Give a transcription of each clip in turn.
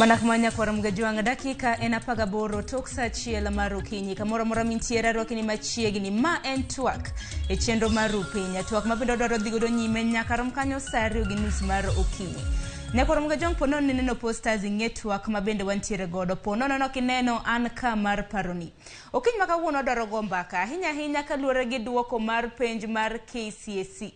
Mana kama nyakwar Mgajwang' dakika en 18 tok saa 1 mar okinyi. Kamoro amora mintiere arwaki ni machiegni. Ma en twak e chenro mar Rupiny. Twak ma bende odwaro dhi godo nyime nyaka rom kanyo saa 2:30 mar okinyi. Nyakwar Mgajwang' po nono ineno posters ing'e twak ma bende wantiere godo. Po nono nok ineno an ka mar paroni. Okinyi ma kawuono wadwaro go mbaka ahinya ahinya kaluwore gi duoko mar penj mar KCSE.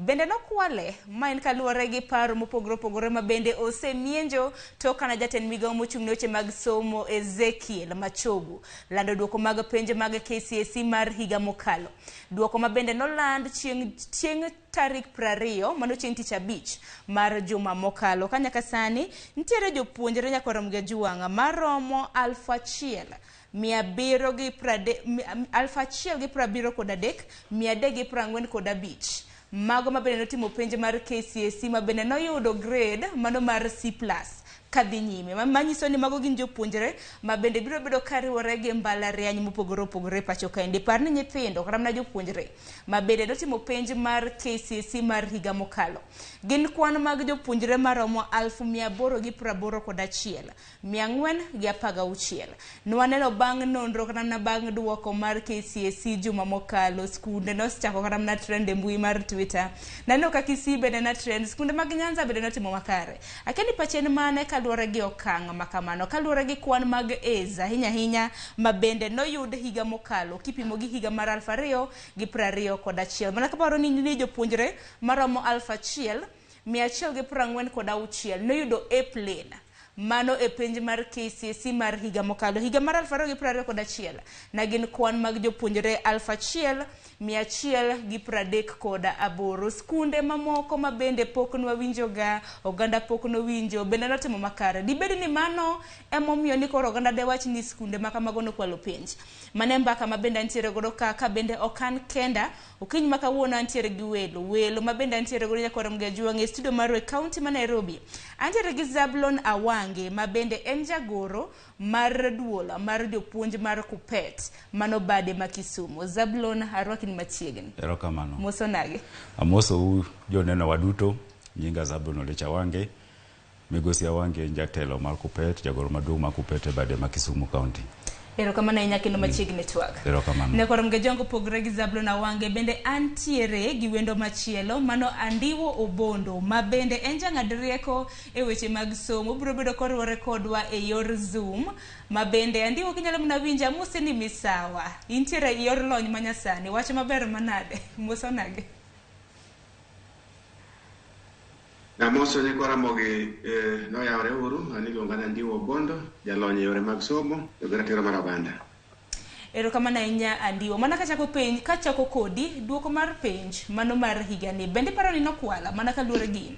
Bende nokwale, ma en kaluwore gi paro mopogore opogore ma bende osemienjo tok kana jatend migawo mochung' ne weche mag somo Ezekiel Machogu lando duoko mag penj mag KCSE mar higa mokalo. Duoko ma bende noland chieng' chieng' tarik 20 mano chieng' tich abich mar juma mokalo. Ka nyaka sani nitiere jopuonjre nyakwar Mgajuang' maromo 1703,345. Mago ma bende notimo penj mar KCSE ma bende noyudo grade mano mar C+ kadhi nyime. Manyiso ni mago gin jopuonjre ma bende biro bedo kariwore gi mbalariany mopogore opogore e pacho kaendi. Par ni nyithindo kata mana jopuonjre ma bende notimo penj mar KCSE mar higa mokalo gin kwan mag jopuonjre maromo 881,416. Nwaneno bang' nonro kata mana bang' duoko mar KCSE juma mokalo, skunde nosechako kata mana trend e mbui mar Twitter. Naneno ka Kisii bende na trend, skunde mag Nyanza bende notimo makare. Akia ni pache en mane kaluwore gi okang' ma kamano, kaluwore gi kwan mag A's ahinya ahinya ma bende noyud higa mokalo kipimo gi higa mar 2021. Mana kaparo ni jopuonjre maromo 1146 noyudo A plain. Mano e penj mar KCSE mar higa mokalo. Higa mar 2021 na gin kwan mag jopuonjre 1138. Skunde mamoko ma bende pok nwawinjoga, oganda pok nowinjo, bende notimo makare. Dibed ni mano emomiyo ni koro oganda dewach ni skunde ma kamago nokwalo penj. Mano e mbaka ma bende antiere godo ka, ka bende ok an kenda. Okinyi ma kawuono antiere gi welo. Welo ma bende antiere godo nyakwar Mgajuang' e studio marwa e county ma Nairobi. Antiere gi Zablon Awange ma bende en jagoro mar duol mar jopuonj mar KUPPET mano bade ma Kisumu. Zablon, arwaki ni machiegni. Erokamano. Moso nage? Amosou joneno waduto. Nyinga Zablon Oliech Awange. Migosi Awange en jatelo mar KUPPET, jagoro maduong' mar KUPPET e bade ma Kisumu County. Erokamano ahinya kendo machiegni twak. Erokamano. Nyakwar Mgajuang' opogore gi Zablon Awange, bende antiere gi wendo machielo mano Andiwo Obondo ma bende en jang'ad rieko e weche mag somo. Obiro bedo koriwore kodwa e yor Zoom ma bende Andiwo kinyalo mana winja amose ni misawa. Intiere e yor lony manyasani. Wach maber manade? Moso nage? Amoso nyikwa Ramogi noyawre uru, an iluonga ni Andiwo Obondo, jalony e yore mag somo to gi ratiro mar oganda. Erokamano ahinya Andiwo. Mana kachako penj, kachako kodi, duoko mar penj mano mar higani. Bende iparo ni nokwala mana kaluwore gi in?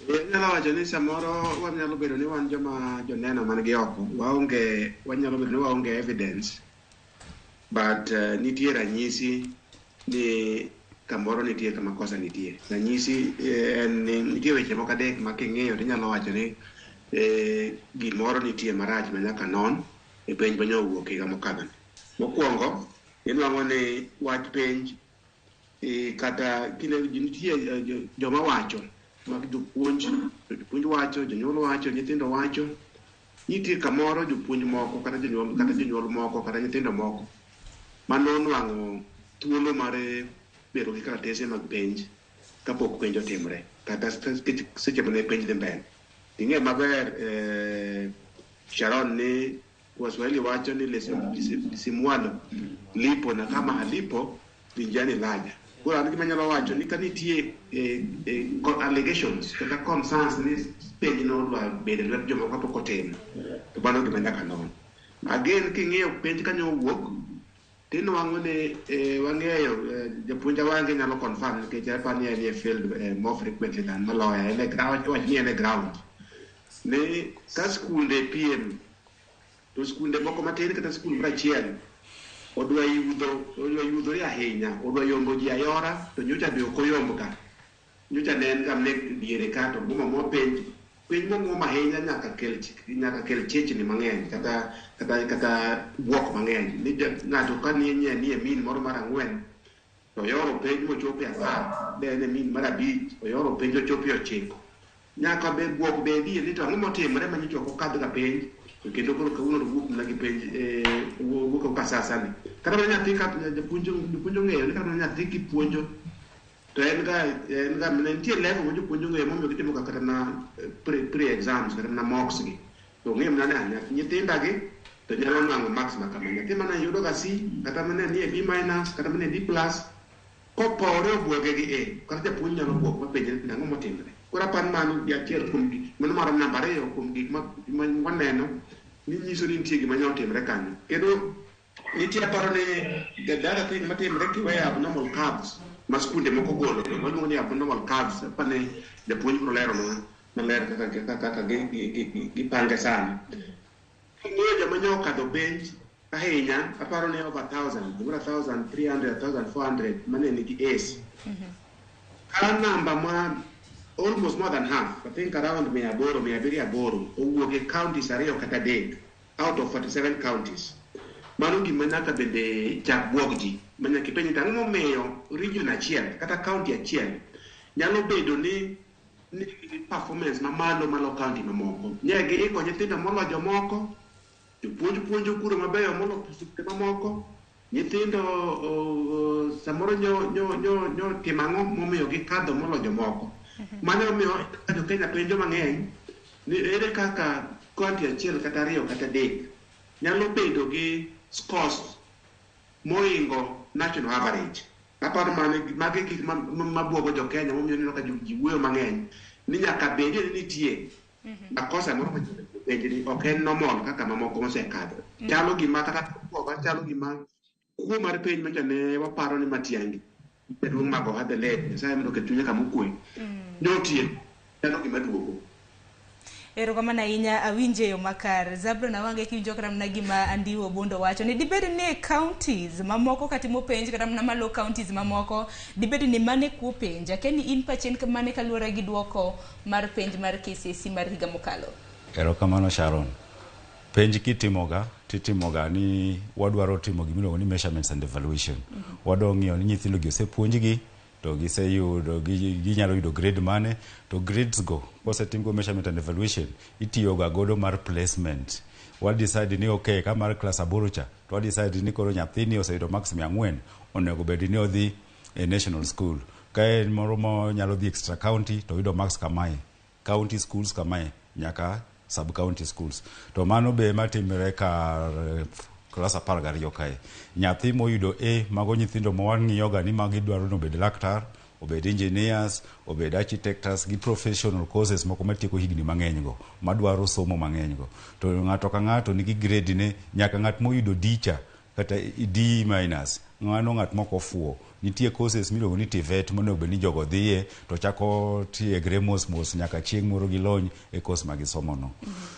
Anyalo wacho ni samoro wanyalo bedo ni wan joma joneno man gi oko, waonge, wanyalo bedo ni waonge evidence but nitie ranyisi ni kamoro nitie kama kosa nitie. Ranyisi en ni nitie weche moko adek ma king'iyo tinyalo wacho ni gimoro nitie marach ma nyaka non e penj ma nyo owuok higa mokadho ni. Mokwongo, inwang'o ni wach penj kata kine nitie joma wacho mag jopuonj, jopuonj wacho, jonyuol wacho, nyithindo wacho, nitie kamoro jopuonj moko kata jonyuol moko kata nyithindo moko manonwang'o thuolo mar bedo gi kalatese mag penj kapok penj otimore kata seche mane penj dhi mbele. Ing'e maber Sharon ni Waswahili wacho ni lisimwalo lipo na kama halipo linjiani laja. Koro an gima anyalo wacho ni ka nitie allegations kata concerns ni penj no odwa bedo e lwet jomoko kapok otim, to mano gima nyaka non. Again king'iyo penj kanyo owuok, tinwang'o ni wang'eyo japuonj Awange nyalo confirm nikech aparo ni en e field more frequently than moloya, en e ground, wach ni en e ground. Ni ka skunde piem, to skunde moko matin kata skul moro achiel odwa yudhore ahinya, odwa yombo ji ayora, to nyocha be ok oyomb ga. Nyocha ne en ga diere ka to muomo amuoma penj, penj momuom ahinya nyaka kel chechni mang'eny kata buok mang'eny. Ni ng'ato ka nie nie mean moro mar 4, to oyoro penj mochopo e 10, de en e mean mar 5, oyoro penj ochopo e 9. Nyaka be bwok bedie ni to ang'o motimore ma nyocha ok okadh ga penj to kendo koro kawuono to wuok mana gi penj wuok ka sasa ni. Kata mana nyathi ka japuonj japuonj ong'eyo ni kata mana nyathi kipuonjo to en ga mana nitie level ma jopuonj ong'eyo momiyo gitimo ga kata na pre exams kata mana mocks gi. To ong'eyo mana ni ah, nyithinda gi to nyalo nwang'o marks ma kama. Nyathi mane yudo ga C kata mane nie B minus kata mane D plus kopore obwoge gi A kata japuonj nyalo bwok mapenje ni ang'o motimore. Koro aparo mano gi achiel kuom gik mano mar namba ariyo kuom gik ma waneno ni nyiso ni nitie gima nyalo timre kanyo. Kendo nitie aparo ni the other thing matimre kiweyo abnormal curves ma skunde moko ogolo waluongo ni abnormal curves apani japuonj biro leronwa maler kaka gipange sani. King'iyo joma nyo okadho penj ahinya aparo ni over 1000 gimoro 1300 1400 mane nigi A's. Ka namba ma almost more than half, I think around 800, 708 owuok e counties ariyo kata adek out of 47 counties. Mano gima nyaka bende chak buog ji. Ma nyaka ipenj ni ang'o momiyo region achiel kata county achiel nyalo bedo ni nigi performance mamalo malo county mamoko. Nye giiko nyithindo molo jomoko, jopuonj puonjo kuro mabeyo molo skunde mamoko, nyithindo samoro nyo timo ang'o momiyo gikadho molo jomoko. Mano emomiyo jo Kenya penjo mang'eny ni ere kaka county achiel kata ariyo kata adek nyalo bedo gi scores moingo national average. Aparo mano magi gik mabuogo jo Kenya momiyo ineno ka ji wuoyo mang'eny ni nyaka bedie ni nitie makosa moro penj ni ok en normal kaka mamoko mosekadho. Chalo gima kata buoga chalo gima kuo mar penj manyocha ne waparo ni Matiang'i jaduong' Magoha the late Nyasaye mondo oket chunye kama okwe notieko chalo gima duogo. Erokamano ahinya awinjo e yo makare. Zablon Awange kiwinjo kata mana gima Andiwo Obondo wacho ni dibed ni counties mamoko katimo penj kata mana malo counties mamoko dibed ni mane kuo penj. Akia ni in pachi en mane kaluwore gi duoko mar penj mar KCSE mar higa mokalo. Erokamano Sharon. Penj kitimoga, titimoga ni wadwaro timo gimiluongo ni measurements and evaluation. Wadwa ng'iyo ni nyithindo gi osepuonjgi to giseyudo ginyalo yudo grade mane to grades go kosetimgo measurement and evaluation itiyoga godo mar placement. Wa decide ni okay ka mar klas aboro cha to wa decide ni koro nyathini oseyudo marks 400 onego bed ni odhi e national school. Ka en moro ma nyalo dhi extra county to oyudo marks kamae county schools kamae nyaka sub county schools to mano be matimre kar klas 12 kae nyathi moyudo A mago nyithindo ma wang'iyoga ni magi dwaro ni obed laktar obed engineers obed architects gi professional courses moko matieko higni mang'eny go madwaro somo mang'eny go to ng'ato ka ng'ato nigi grade ne nyaka ng'at moyudo D cha kata D minus ng'ano ng'at mok ofuwo nitie courses miluongo ni TVET monego bed ni jogo dhiye to chako tiegre mos mos nyaka chieng' moro gilony e course ma gisomono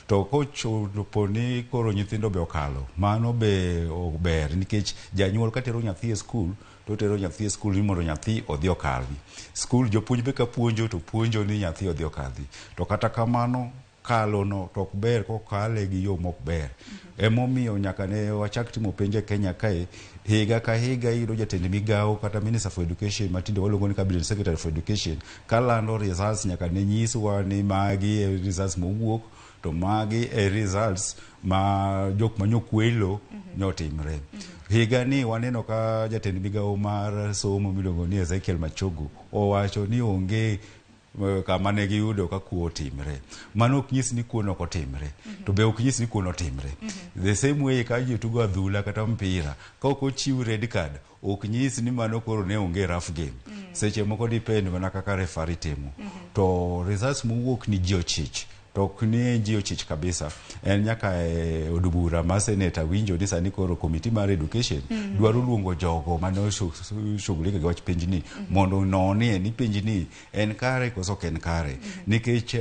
to kochopo ni koro nyithindo be okalo mano be ber nikech janyuol katero nyathi e skul to otero nyathi e skul ni mondo nyathi odhi okadhi skul jopuonj be ka puonjo to puonjo ni nyathi odhi okadhi to kata kamano kalo no to ok ber kokale gi yo mok ber emomiyo nyaka ne wachak timo penj e Kenya kae higa ka higa iyudo jatend migawo kata minister for education matinde waluongo ni cabinet secretary for education kalando results nyaka ne nyiswa ni magi e results mowuok to magi e results ma jok manyokwelo nyotimre higa ni waneno ka jatend migawo mar somo miluongo ni Ezekiel Machogu owacho ni onge kama ne giyudo ka kuo otimre mano ok nyis ni kuo ok otimre to be ok nyis ni kuo notimre the same way ka ji tugo adhula kata mpira ka ok ochiw red card ok nyis ni mano koro ne onge rough game seche moko depend mana kaka referee timo to results mowuok ni ji ochich to ok ni ji ochich kabisa en nyaka e od bura ma senate awinjo ni sani koro committee mar education dwaro luongo jogo mane oshughulika gi wach penjni mondo ononie ni penjni en kare koso ok en kare nikech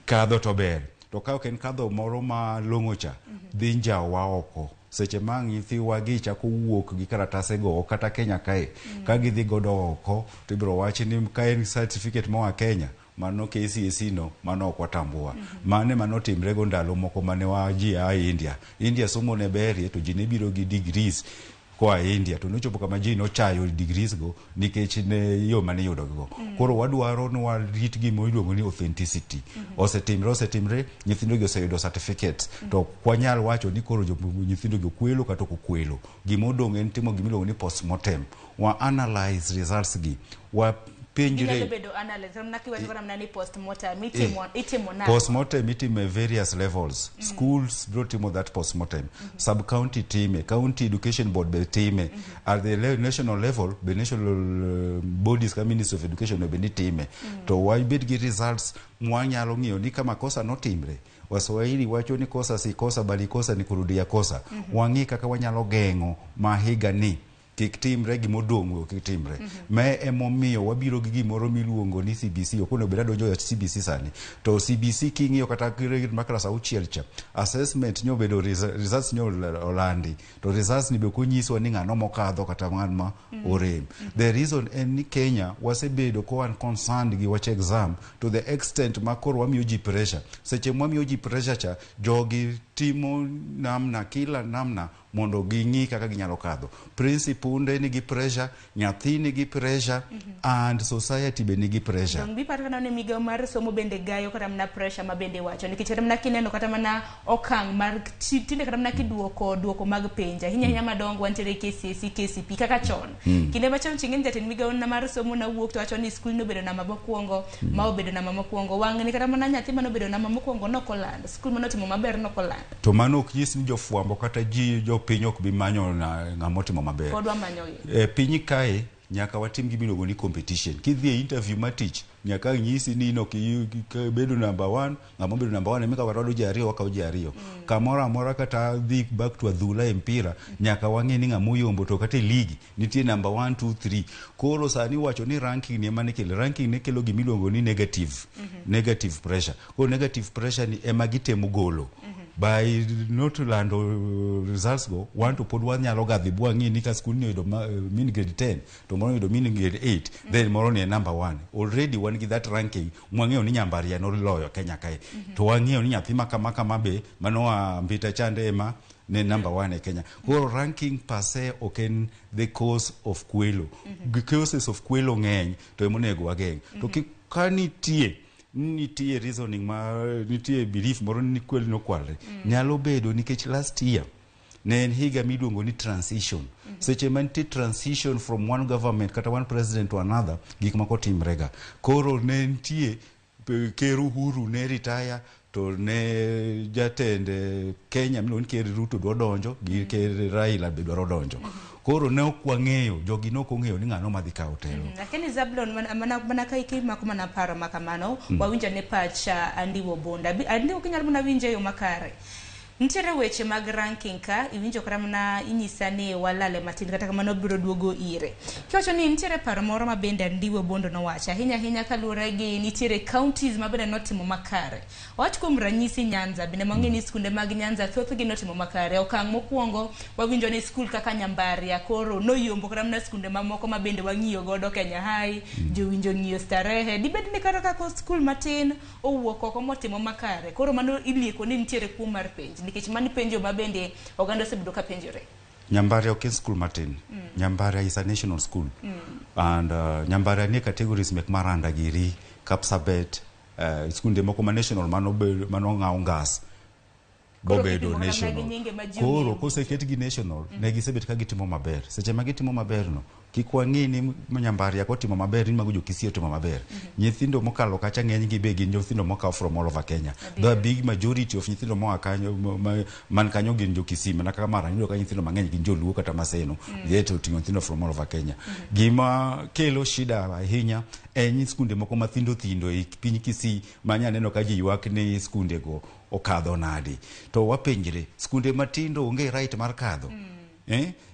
kadho to ber to ka ok en kadho moro malong'o cha dhi njawowa oko seche ma nyithiwa gi chako wuok gi karatase go kata Kenya kae ka gidhi godo oko to ibiro wach ni ka en certificate moa Kenya mano KCSE no mano ok watambua mano ema notimre go ndalo moko mane wa ji a India India somo ne berie to ji ne biro gi degrees koa India to nochopo kama ji nochayo degrees go nikech ne yo mane iyudogigo. Koro wadwaro ni warit gima iluongo ni authenticity. Osetimre osetimre, nyithindo gi oseyudo certificates to ok wanyal wacho ni koro nyithindo gi okwelo kata ok okwelo. Gima odong' en timo gima iluongo ni postmortem. Wa analyze results gi. Wapenjre Inyalo bedo analyst mana kiwacho kata mana ni postmortem itimo itimo nang'o? Postmortem itimo e various levels. Schools biro timo that postmortem. Sub county time, county education board be time. At the national level, be national bodies ka Ministry of Education be ni time. To wabed gi results mwanyalo ng'iyo ni kama kosa notimre. Waswahili wacho ni kosa si kosa bali kosa ni kurudia kosa. Wang'i kaka wanyalo geng'o ma higa ni kik timre gimodong' kik timre. Me emomiyo wabiro gi gimoro miluongo ni CBC. Ok onego bed adonjo e CBC sani. To CBC king'iyo kata grade mar klas auchiel cha, assessment nyobedo results nyo olandi. To results ni be ok onyiswa ni ng'ano mokadho kata ng'ano ma orem. The reason en ni Kenya wasebedo ka wan concerned gi wach exam to the extent ma koro wamiyo ji pressure. Seche mwamiyo ji pressure cha, jogi timo namna kila namna mondo ging'i kaka ginyalo kadho. Principal nigi pressure, nyathi nigi pressure, and society be nigi pressure. Dong' biparo kata ni migawo mar somo bende gayo kata mana pressure ma bende iwacho nikech kata mana kineno kata mana okang' mar tinde kata mana kiduoko duoko mag penj ahinya ahinya madongo wantiere KCSE, KCPE kaka chon. Kinde machon ching'e ni jatend migawo na mar somo nawuok to wacho ni skul nobedo namba mokwongo ma obedo namba mokwongo wang'ni kata mana nyathi manobedo namba mokwongo nokolando skul manotimo maber nokolando. To mano ok nyis ni jofwambo kata ji jopiny ok bi manyo ng'ama otimo maber. Pod wamanyogi. E piny kae nyaka watim gima iluongo ni competition. Kidhi e interview mar tich, nyaka nyisi ni in ok ibedo number one, ng'ama obedo number one ema ikawo kata wado ji ariyo wakawo ji ariyo. Kamoro amora kata dhi back to adhula e mpira, nyaka wang'e ni ng'ama oyombo to kata e league nitie number one, two, three. Koro sani iwacho ni ranking ni ema ne kelo. Ranking ne kelo gima iluongo ni negative pressure. Koro negative pressure ni ema gitemo golo. By not lando results go, wan to pod wanyalo ga dhi bwang'i ni ka skul ni oyudo mean grade 10 to moro oyudo mean grade 8 then moro ni e number 1. Already wan gi that ranking mwang'eyo ni Nyambaria noloyo Kenya kae. To wang'eyo ni nyathi ma kama kama be manoa Mbita chande ema ne number 1 e Kenya. Koro ranking per se ok en the cause of kwelo. The causes of kwelo ng'eny to ema onego wageng'. To ka nitie reasoning ma nitie belief moro ni kwelo nokwalre. Nyalo bedo nikech last year ne en higa miluongo ni transition. Seche ma nitie transition from one government kata one president to another, gik moko timrega. Koro ne nitie Ker Uhuru ne retire to ne jatend Kenya miluongo ni Ker Ruto dwa donjo gi Ker Raila be dwaro donjo. Koro ne ok wang'eyo, jogi ne ok ong'eyo ni ng'ano madhi kawo telo. Lakini Zablon mana ka ikimako mana paro ma kamano wawinjo ne pacha Andiwo Bonda. Andiwo kinyalo mana winjo e yo makare. Nitiere weche mag ranking ka iwinjo kata mana inyisa ni walale matin kata kamano biro duogo ire. Kiwacho ni nitiere paro moro ma bende Andiwo Bondo nowacho ahinya ahinya kaluwore gi nitiere counties ma bende notimo makare. Wach kuom ranyisi Nyanza bende mwang'eyo ni skunde mag Nyanza thothgi notimo makare. Okang' mokwongo wawinjo ni skul kaka Nyambaria koro noyombo kata mana skunde mamoko ma bende wang'iyo godo Kenya High, jowinjo ng'iyo Starehe. Dibed ni kata ka skul matin owuok oko motimo makare. Koro mano ilieko ni nitiere kuo mar penj nikech mano penjo ma bende oganda osebedo ka penjore. Nyambaria ok en skul matin. Nyambaria is a national school. And Nyambaria nie categories mek Maranda giri, Kapsabet, skunde moko ma national mano ng'awo ngas Koro bobedo gitimo kata mana gi national. nyinge ma ji Koro ong'eyo. koseketgi national, ne gisebet ka gitimo maber. Seche ma gitimo maber no, kik wang'i ni Nyambaria kotimo maber ni mago jo Kisii otimo maber. Nyithindo mokalo kacha ng'enygi be gin nyithindo mokaw from all over Kenya. The big majority of nyithindo moa kanyo man kanyo gin jo Kisii, mana kaka Mara iyudo ka nyithindo mang'eny gin joluo kata Maseno, yet oting'o nyithindo from all over Kenya. Gima kelo shida ahinya en skunde moko mathindo thindo e piny Kisii ma nya neno ka ji ywak ni skunde go okadho nadi. To wapenjre, skunde matindo onge right mar kadho.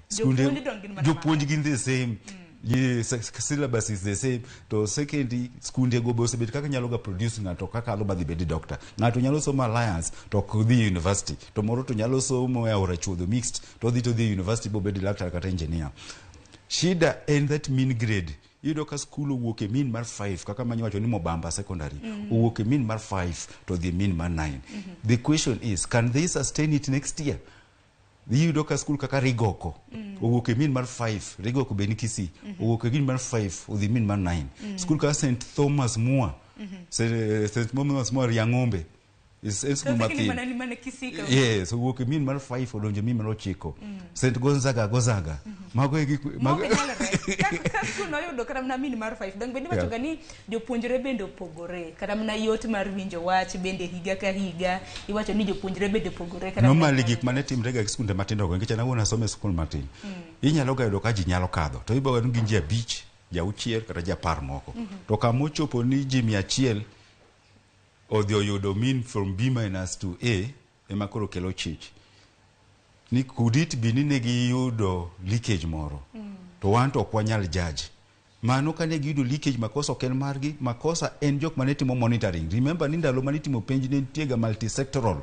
Skunde Jopuonj dong' gin mana jopuonj gin the same. Yes, syllabus is the same. To secondly, skunde go be osebet kaka nyalo ga produce ng'ato kaka alo madhi bedi doctor. Ng'ato nyalo somo Alliance to ok dhi university. To moro to nyalo somo e Aora Chuodho mixed to odhi to dhi university bobed laktar kata engineer. Shida en that mean grade. Iyudo ka skul owuok e mean mar 5 kaka manyo wacho ni Mobamba Secondary owuok e mean mar 5 to dhi e mean mar 9. The question is, can they sustain it next year? Iyudo ka skul kaka Rigoko owuok e mean mar 5, Rigoko be ni Kisii, owuok e mean mar 5 odhi mean mar 9. Skul kaka St Thomas More, St Thomas More Riang'ombe is en skul Thothgi ni mathin. mana ni mana Kisii ka. Yes, owuok e mean mar 5 odonjo e mean mar 9. St Gonzaga Gonzaga. Mago e gik Mok nyalore. Ka skul noyudo kata mana mean mar 5, dong bende iwacho ga ni jopuonjre bende opogore. Kata mana yot mar winjo wach bende higa ka higa iwacho ni jopuonjre bende opogore. Kata mana Normally gik mane timre ga e skunde matindo go nikech an awuon asomo e skul matin. Inyalo ga yudo ka ji nyalo kadho to ibo yudo ni gin ji 5, ji 6 kata ji 10 moko. To kama ochopo ni ji 100 odhi oyudo mean from B minus to A ema koro kelo chich. Ni could it be ni ne giyudo leakage moro? To wan to ok wanyal judge. Mano kane giyudo leakage, makosa ok en margi, makosa en jok mane timo monitoring. Remember ni ndalo mane itimo penj ne nitie ga multisectoral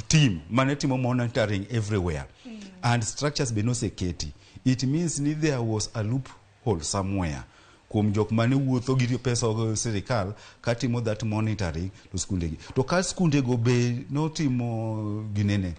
team mane timo monitoring everywhere. And structures be noseketi. It means ni there was a loophole somewhere kuom jok mane wuotho gi pesa sirikal katimo that monitoring to skunde gi. To ka skunde go be notimo ginene,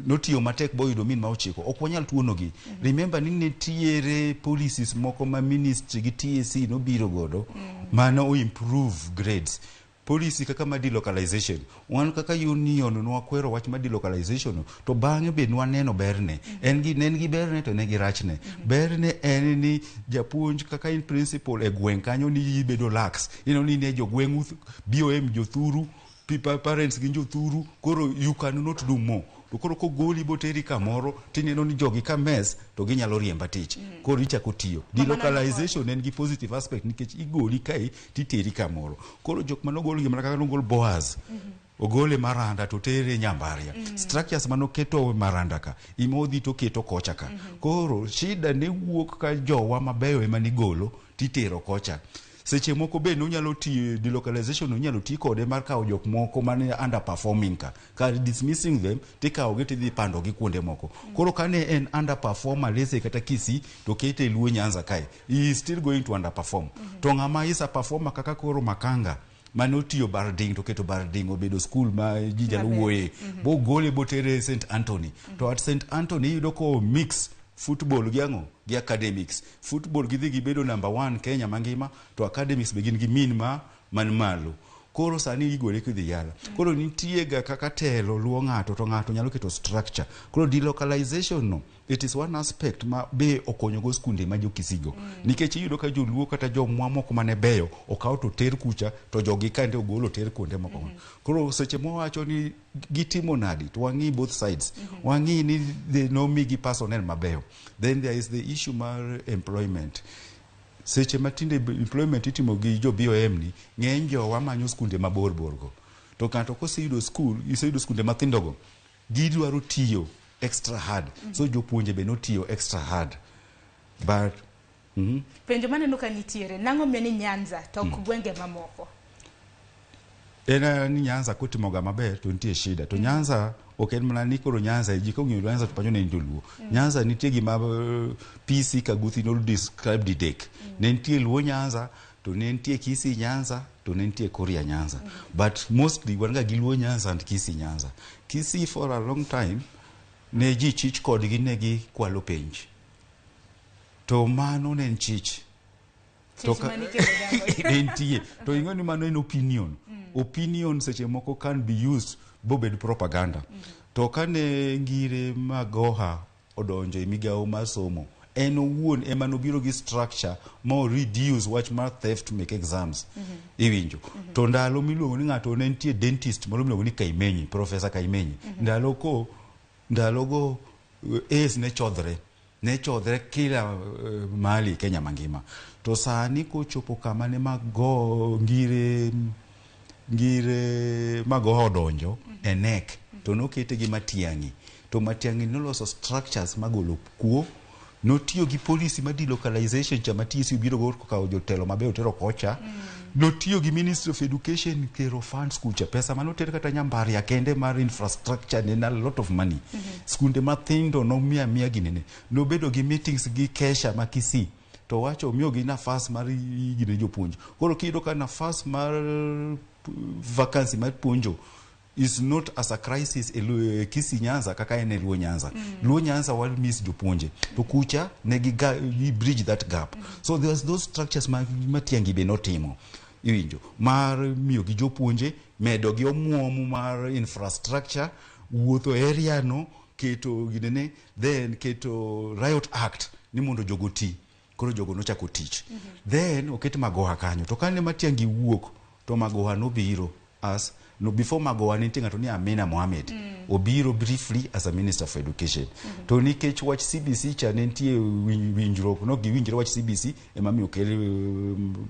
notiyo matek boyudo mean ma 9, ok wanyal tuonogi. Remember ni nitiere policies moko ma ministry gi TSC nobiro godo mano o improve grades. Policy kaka ma delocalization, wan kaka union nwakwero wach ma delocalization, to bang'e be nwaneno berne. En gi ne en gi berne to ne gi rachne. Berne en ni japuonj kaka in principal e gweng' kanyo ni ibedo lax, ineno ni ne jogweng'u BOM jothuru, parents gin jothuru, koro you cannot do more. To koro kogoli boteri kamoro tineno ni jogi ka mess to ginyalo riemba tich, koro ichako tiyo. Delocalization en gi positive aspect nikech igoli kae titeri kamoro. Koro jok manogol gi mana kaka nogol Boaz, ogole Maranda to tere Nyambaria, structures manoketo Maranda ka ema odhi toketo kocha ka. Koro shida ne wuok ka jowa mabeyo ema nigolo titero kocha. Seche moko be nonyalo tiyo delocalization, onyalo ti kode mar kawo jok moko mane underperforming ka, kar dismissing them tikawo gi tidhi pando gi kuonde moko. Koro kane en underperformer, let's say kata Kisii, to kete Luo Nyanza kae, he is still going to underperform. To ng'ama is a performer kaka koro Makanga mane otiyo Barding to keto Barding obedo skul ma ji nyalo Maber. wuoye, bogole botere St Anthony, to at St Anthony iyudo ko mix football gi ang'o gi academics. Football gidhi gibedo number 1 Kenya mangima, to academics be gin gi mean ma man malo. Koro sani igole kidhi yala. Koro nitie ga kaka telo luwo ng'ato to ng'ato nyalo keto structure. Koro delocalization no, it is one aspect ma be okonyogo skunde ma jokisigo, nikech iyudo ka joluo kata jomwa moko mane beyo okaw to ter kucha, to jogi kande ogol oter kuonde moko. Koro seche mwawacho ni gitimo nadi, to wang'i both sides. Wang'i ni they nomigi personnel mabeyo. Then there is the issue mar employment. Seche ma tinde employment itimo gi jo BOM ni ng'eny jowa manyo skunde mabor bor go, to ng'ato koseyudo skul, iseyudo skunde mathindo go, gidwaro tiyo extra hard. So jopuonje be notiyo extra hard, but Penjo maneno ka nitiere, nang'o miyo ni Nyanza to ok gwenge mamoko? En ni Nyanza kotimoga maber to nitie shida. To Nyanza ok en mana ni koro Nyanza ji kong'iyo Nyanza to pacho ne en joluo. Nyanza nitie gima PC Kaguthi no describe didek. Ne nitie Luo Nyanza, to ne nitie Kisii Nyanza, to ne nitie Kuria Nyanza. But mostly wan ga gi Luo Nyanza and Kisii Nyanza. Kisii for a long time ne ji chich kodgi, ne gikwalo penj, to mano ne en chich. To Chich manikelo gango. Ne nitie to ing'eyo ni mano en opinion. Opinion seche moko can be used bobed propaganda. To kane Ngire Magoha odonjo e migawo mar somo, en owuon ema nobiro gi structure ma o reduce wach mar theft mek exams. Iwinjo to ndalo miluongo ni ng'ato ne nitie dentist moro miluongo ni Kaimenyi, Professor Kaimenyi, ndalo ko ndalogo AS ne chodhre kila mahali Kenya mangima. To sani kochopo kama ne mago ngire Magoha odonjo e KNEC to nokete gi Matiang'i, to Matiang'i noloso structures magolo kuo. Notiyo gi policy mar delocalization cha ma TSC obiro go kokawo jotelo mabeyo tero kocha. Notiyo gi Ministry of Education kero funds kucha, pesa manoter kata Nyambaria kende mar infrastructure ne en a lot of money. Skunde mathindo nomiya miya ginene. Nobedo gi meetings gi Kesha ma Kisii to wacho omiyogi nafas mar gine jopuonj. Koro kiyudo ka nafas mar vacancy mar puonjo Is not as a crisis e Kisii Nyanza kaka en e Luo Nyanza. Luo Nyanza wa miss jopuonje to kucha ne gi bridge that gap. So there's those structures ma Matiang'i be notimo, iwinjo, mar miyo gi jopuonje, medo gi omuom mar infrastructure, wuotho e area no, keto ginene, then keto Riot Act ni mondo jogo ti. Koro jogo nochako tich. Then oket Magoha kanyo. To kane Matiang'i wuok, to Magoha nobiro as no, before Magoha nitie ng'ato ni Amina Mohamed. Obiro briefly as a minister for education. To nikech wach CBC cha ne nitie winjruok, nok giwinjre wach CBC, ema miyo okel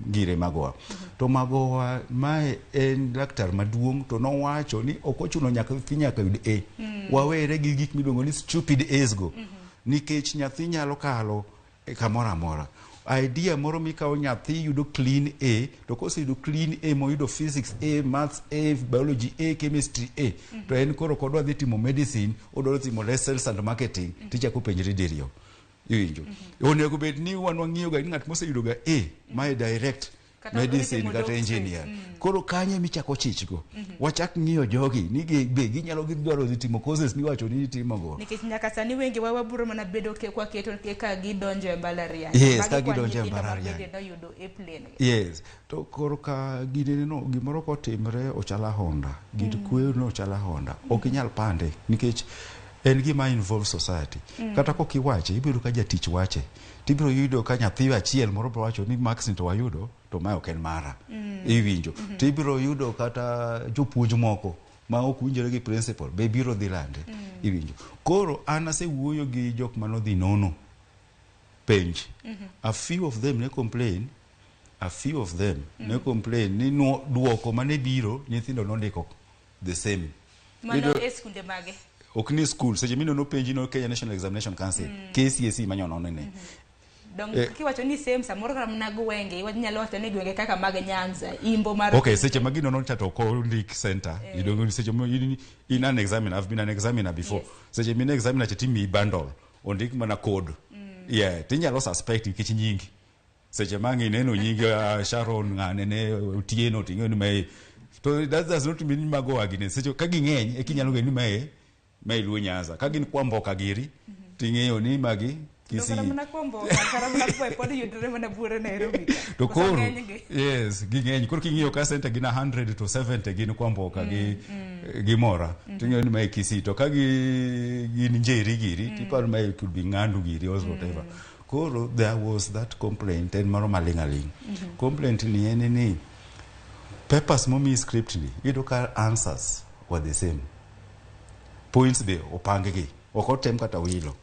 Ngire Magoha. To Magoha mae en laktar maduong', to nowacho ni ok ochuno nyaka nyathi nyaka yud A. Wawere gi gik miluongo ni stupid A's go. Nikech nyathi nyalo kalo e kamoro amora. Idea moro mikawo, nyathi yudo clean A, to koseyudo clean A, moyudo physics A, maths A, biology A, chemistry A, to en koro kodwa dhi timo medicine, odwaro timo sales and marketing, tichako penjri diriyo. Iwinjo? Onego bed ni wan wang'iyo ga ni ng'at moseyudo ga A, mae direct kata medicine odhi timo kata doctorate. Engineer. Koro kanye michako chichgo? Wachak ng'iyo jogi ni be ginyalo gidwaro dhi timo courses miwacho ni itimogo. Nikech nyaka sani wenge wa wabiro mana bedo kwaketo ka gidonjo e mbalariany. Yes, Magi ka kwan gidonjo e nyithindo ma mbalariany. bende noyudo A plain. Yes, to koro ka ginene no, gimoro kotimre ochalo ahonda, gir kweyo no ochalo ahonda, ok inyal pande nikech en gima involve society. Kata kok iwache, ibiro ka jatich wache, tibiro yudo ka nyathi achiel moro biro wacho ni marks ni to wayudo, to mae ok en mara. Iwinjo? Tibiro yudo kata jopuonj moko ma ok winjore gi principal be biro dhi lande. Iwinjo? Koro an asewuoyo gi jok manodhi nono penj. A few of them ne complain, a few of them ne complain ni duoko mane biro, nyithindo nondiko the same. Mano e skunde mage? Ok ni school, seche minono penji no Kenya National Examination Council, KCSE manyonono ne. Dong kiwacho ni same, samoro kata mana gwenge, inyalo wacho ni gwenge kaka mag Nyanza, Imbo mar Okay, seche ma ginono cha to ok ondik center. You don't, seche ma in an examiner, I've been an examiner before. Seche min examiner cha timiyi bundle, ondik mana code. Yeah, tinyalo suspect nikech nying. Seche ma ang' ineno nying Sharon ng'ane ne Otieno, ting'eyo ni mae, to that does not mean mago agine. Seche ka ging'eny e kinyalo ng'eyo ni mae Luo Nyanza. Ka gin Kwamboka giri, ting'eyo ni magi To Kisii. kata mana Kwamboka, kata mana Kwai pod yudore mana buore Nairobi ka. To Koso koro ng'enygi? Yes, ging'eny. Koro king'iyo ka center gin 100 to 70 gin Kwamboka gi Mora, ting'eyo ni mae Kisii. To ka gi gin Njeri giri, tiparo mae could be Ng'andu giri or whatever. Koro there was that complaint, en moro maling' aling'. Complaint ni en ni papers momi script ni, iyudo ka answers were the same, points be opang gi, ok otem kata wilo.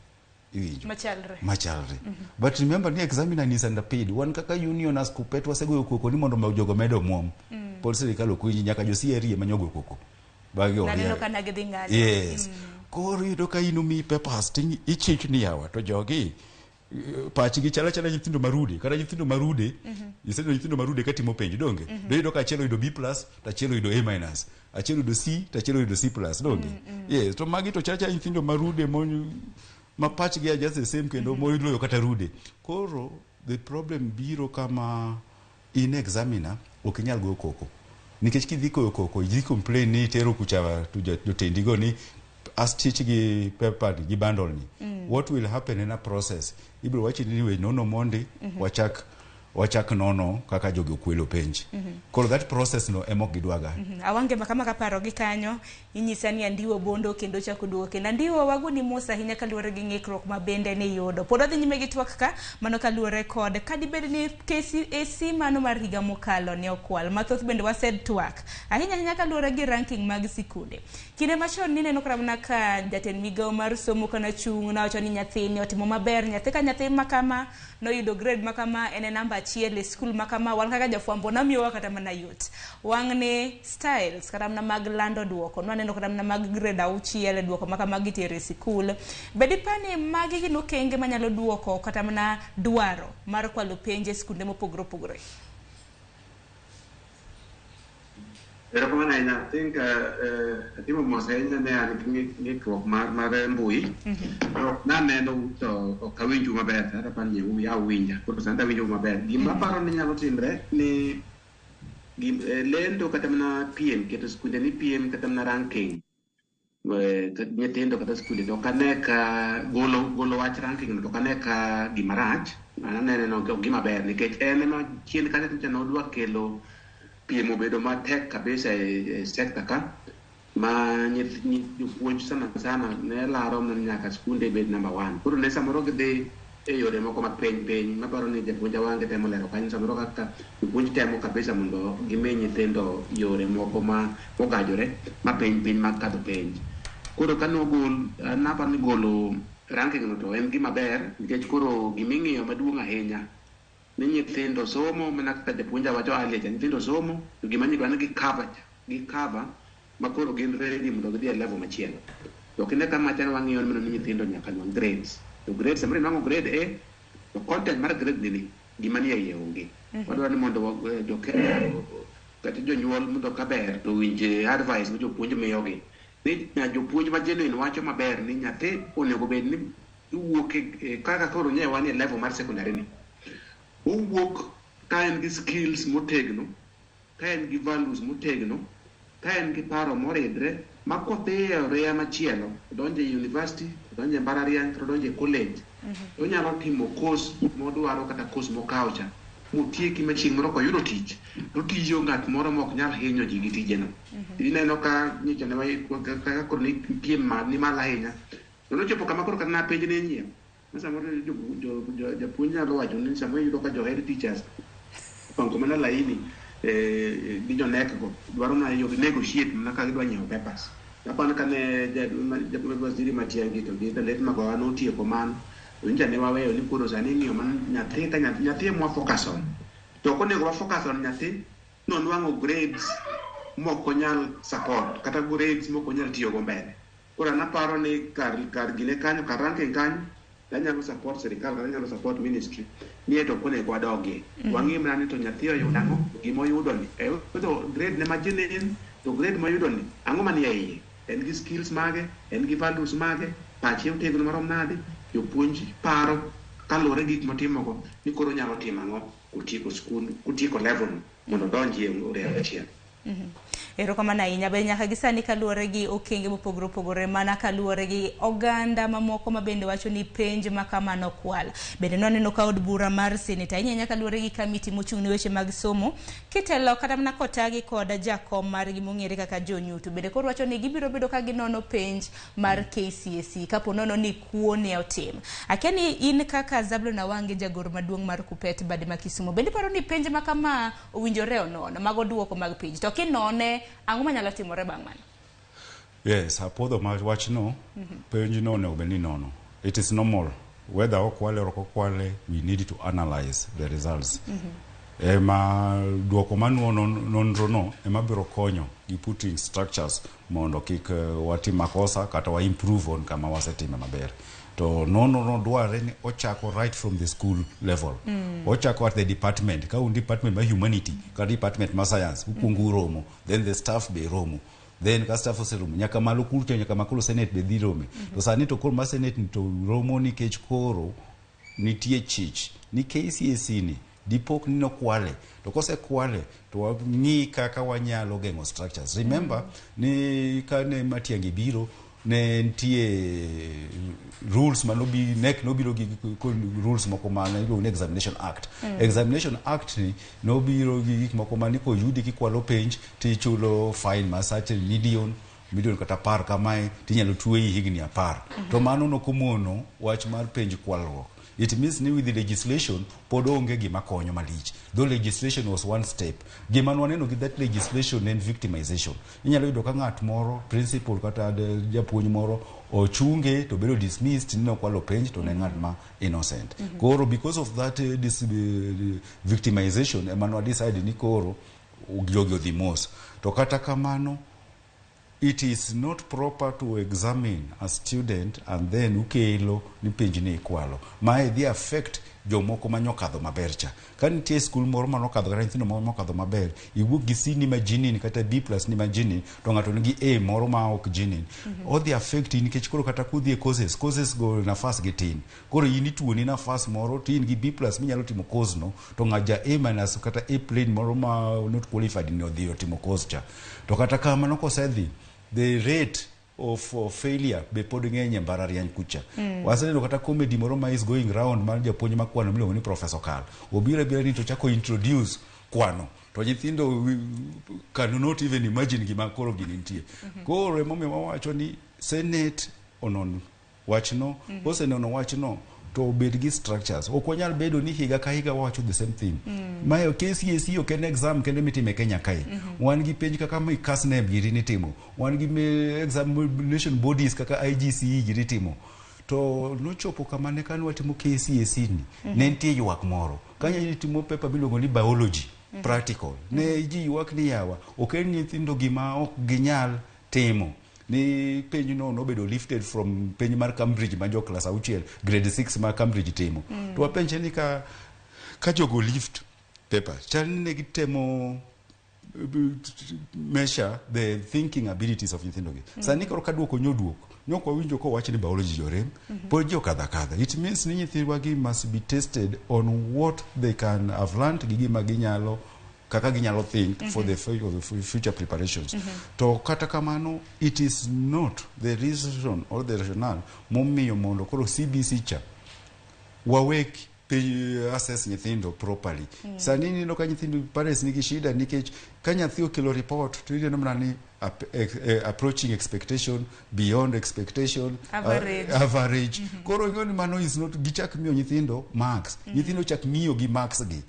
Iwinjo? Machalre. Machalre. But remember ni examiner is underpaid. Wan kaka union as KUPPET wasegoyo koko ni mondo jogo med omuom. Pod sirikal ok winji, nyaka jo CRE ema nyogo koko. Bagi Naneno ka nagidhi ng'anyo. Yes. Koro iyudo ka in omiyi papers, to ichich ni yawa to jogi pachgi chalo achala nyithindo marude, kata nyithindo marude. Iseneno nyithindo marude katimo penj, donge? Do iyudo ka achiel oyudo B plus, to achiel oyudo A minus, achiel oyudo C, to achiel oyudo C plus, donge? Yes, to magi to chalo achala nyithindo marude mo ma pachgi are just the same, kendo moloyo kata rude. Koro the problem biro kama in examiner ok inyal goyo koko, nikech kidhi goyo koko, idhi complain ni itero kucha to jotendigo ni astich gi paper ni gi bundle ni, what will happen in a process, ibiro wachi ni we nono mondi wachak nono kaka jogi okwelo penj. Koro that process no ema ok gidwaga. Awange ma kama kaparo gi kanyo inyisa ni Andiwo Bondo kendo chako duogo kendo. Andiwo, wagoni mos ahinya kaluwore gi ng'ikruok ma bende niyudo. Pod wadhi nyime gi twak ka mano kaluwore kod kadibed ni KCSE mano mar higa mokalo ne okwal mathoth, bende wased twak ahinya ahinya kaluwore gi ranking mag sikunde. Kinde machon nineno kata mana ka jatend migawo mar somo kana chung' nawacho ni nyathini otimo maber, nyathi ka nyathi ma kama noyudo grade ma kama, en e namba achiel e skul ma kama. Wan kaka jafwambo namiyowa kata mana yot wang'ni styles kata mana mag lando duoko, nwaneno kata mana mag grade 6, duoko ma kama gitero e sikul. Be dipani magi gin okenge manyalo duoko kata mana dwaro mar kwalo penj e skunde mopogore opogore? Erokamano ahinya. I think atimo mos ahinya ne an gi ng'ikruok mar mbui. To naneno to ok awinju maber, kata aparo ni yaw winja. Koro sani awinjo maber. Gima aparo ni nyalo timre ni Lendo kata mana piem, keto skunde ni piem kata mana ranking nyithindo kata skunde, to ok ane ka golo wach ranking no, to ok ane ka gima rach. An anene no ok gima ber, nikech en ema chien kacha cha nodwa kelo piem obedo matek kabisa e sector ka ma jopuonj sana sana ne laro mana nyaka skunde bed number one. Koro ne samoro gidhi e yore moko ma piny piny, maparo ni japuonj Awange temo lero kanyo, samoro kaka jopuonj temo kabisa mondo gimi nyithindo yore moko ma ogajore ma piny piny mag kadho penj. Koro ka nogol, an naparo ni golo ranking no to en gima ber, nikech koro giming'iyo maduong' ahinya ni nyithindo somo, mana kaka japuonj wacho earlier cha, nyithindo somo to gima nyidwa ni gi cover cha, gi cover ma koro gin ready mondo gidhi e level machielo. To kinde ka macha ne wang'iyo mana ni nyithindo nyaka nwang' grades, to grades samoro inwang'o grade A to content mar grade ni gima nie iye onge. Wadwaro ni mondo jo Kenya kata jonyuol mondo kaber to winj advice ma jopuonj miyogi ni jopuonj ma genuine wacho maber ni nyathi onego bed ni iwuok kaka koro nye wan e level mar secondary ni owuok ka en gi skills motegno, ka en gi values motegno, ka en gi paro moridre ma kodhi e oreya machielo, odonjo e university, odonjo e mbalariany kata odonjo e college, onyalo timo course modwaro kata course mokawo cha motieki, ma chieng' moro koyudo tich totiyo ng'at moro mok nyal hinyo ji gi tijeno. Ineno ka nyicha ne kaka koro ni piem ni malo ahinya, to nochopo kama koro kata na penj ne nyiewo ma samoro japuonj nyalo wacho ni samoro iyudo ka jo head teachers opango mana laini gi jonek go dwaro mana yo negotiate mana ka gidwa nyiewo papers. Apani kane waziri Matiang'i to gi the late Magoha notieko mano, to nyicha ne waweyo ni koro sani ing'iyo mana nyathi ka nyathi, nyathi ema wa focus on, to ok onego wa focus on nyathi nonwang'o grades mok onyal support kata grades mok onyal tiyogo mbele. Koro an aparo ni kar gine kanyo, kar ranking kanyo, anyalo support sirikal kata anyalo support ministry ni to ok onego wadogie. Wang'i mana ni to nyathi oyudo ang'o, gima oyudo ni oyudo grade ne magenuine, to grade moyudo ni ang'o manie iye, en gi skills mage, en gi values mage, pache otegno marom nade, jopuonj paro kaluwore gi gik motimogo ni koro onyalo timo ang'o kotieko skul, kotieko level no mondo odonji e oreya machielo. Erokamano ahinya. Be nyaka gi sani, kaluwore gi okenge mopogore opogore, mana kaluwore gi oganda mamoko ma bende wacho ni penj ma kamano kwal, bende nwaneno ka od bura mar senate, ahinya ahinya kaluwore gi kamiti mochung' ne weche mag somo, kitelo kata mana kotagi kod jakom margi mong'ere kaka Joe Nyutu, bende koro wacho ni gibiro bedo ka ginono penj mar KCSE kapo nono ni kuo ne otim. Akia ni in kaka Zablon Awange, jagoro maduong' mar KUPPET bade ma Kisumu, bende iparo ni penj ma kama owinjore onon mago duoko mag penj, to kinone ang'o manyalo timore bang' mano? Yes, apuodho ma wachno, penj no onego bed ni nono. It is normal. Whether okwale or ok okwale, we need to analyze the results. Ema duoko manuo nonro no ema biro konyo gi putting structures mondo kik watim makosa kata wa improve on kama wasetime maber. To nonro no dwarre ni ochako right from the school level. Ochako at the department. Ka un department mar humanity kata department mar science, ukwongo uromo, then the staff be romo. Then ka staff oseromo nyaka malo kucho, nyaka makoro senate be dhi rome. To sani to koro ma senate ni to romo nikech koro nitie chich ni KCSE ni dipok ni nokwale, to kosekwale to wang'i kaka wanyalo geng'o structures. Remember ni kane Matiang'i biro, ne nitie rules manobi nek nobiro gi rules moko ma iluongo ni Examination Act. Examination Act ni nobiro gi gik moko mani koyudi kikwalo penj tichulo fine ma certain million million kata 10 kamae, tinyalo tweyi higni 10. To mano nokomono wach mar penj kwalruok. It means ni with the legislation pod onge gima konyo malich, though legislation was one step. Gima nwaneno gi that legislation en victimization. Inyalo yudo ka ng'at moro, principal kata japuonj moro, ochunge to bedo dismissed ni nokwalo penj, to ne ng'at ma innocent. Koro because of that this victimization ema nwa decide ni koro jogi odhi mos. To kata kamano, it is not proper to examine a student and then ukelo ni penj ni ikwalo. Mae dhi affect Jomoko manyokadho maber cha. Ka nitie skul moro manokadho kata nyithindo moro mokadho maber, iwuok gi C ni ma genuine kata B plus ni ma genuine, to ng'ato nigi A moro ma ok genuine. Odhi affect nikech koro kata kudhi e courses, courses go nafas gi tin. Koro in ituoni nafas moro to in gi B plus minyalo timo course no, to ng'a ja A minus kata A plain moro ma not qualified ni odhi otimo course cha. To kata kamano kosedhi, the rate of failure be pod ng'eny e mbalariany kucha. Waseneno kata comedy moro ma is going round mar japuonj ma kwano miluongo ni Professor Kal. Obiro abira ni to chako introduce kwano. To nyithindo cannot even imagine gima koro gini nitie. Koro emomiyo wawacho ni Senate onon wachno, kosenono wachno to obed gi structures. Ok wanyal bedo ni higa ka higa wawacho the same thing. Mae KCSE ok en exam kende mitimo e Kenya kae. Wan gi penj kaka mi KASNEB giri nitimo. Wan gi examination bodies kaka IGCE giri timo. To nochopo kama ne kane watimo KCSE ni, ne nitie ywak moro. Kanyo itimo paper miluongo ni biology practical. Ne ji ywak ni yawa, ok en nyithindo gima ok ginyal timo. Ni penj no nobedo lifted from penj mar Cambridge ma jo klas auchiel grade 6 ma Cambridge timo. To wapenje ni ka jogo lift paper, chal ni ne gitemo measure the thinking abilities of nyithindo gi. Sani koro ka duoko nyoduok, nyok wawinjo kowach ni biology jorem, pod ji okadho akadha. It means ni nyithindwa gi must be tested on what they can have learned gi gima ginyalo kaka ginyalo think for the future preparations. To kata kamano, it is not the reason or the rationale momiyo mondo koro CBC cha wawek assess nyithindo properly. Sani ineno ka nyithindo parents nigi shida nikech ka nyathi okelo report to ineno mana ni approaching expectation, beyond expectation, average. Average. Koro ing'eyo ni mano is not gichak miyo nyithindo marks. Nyithindo chak ng'iyo gi marks gi.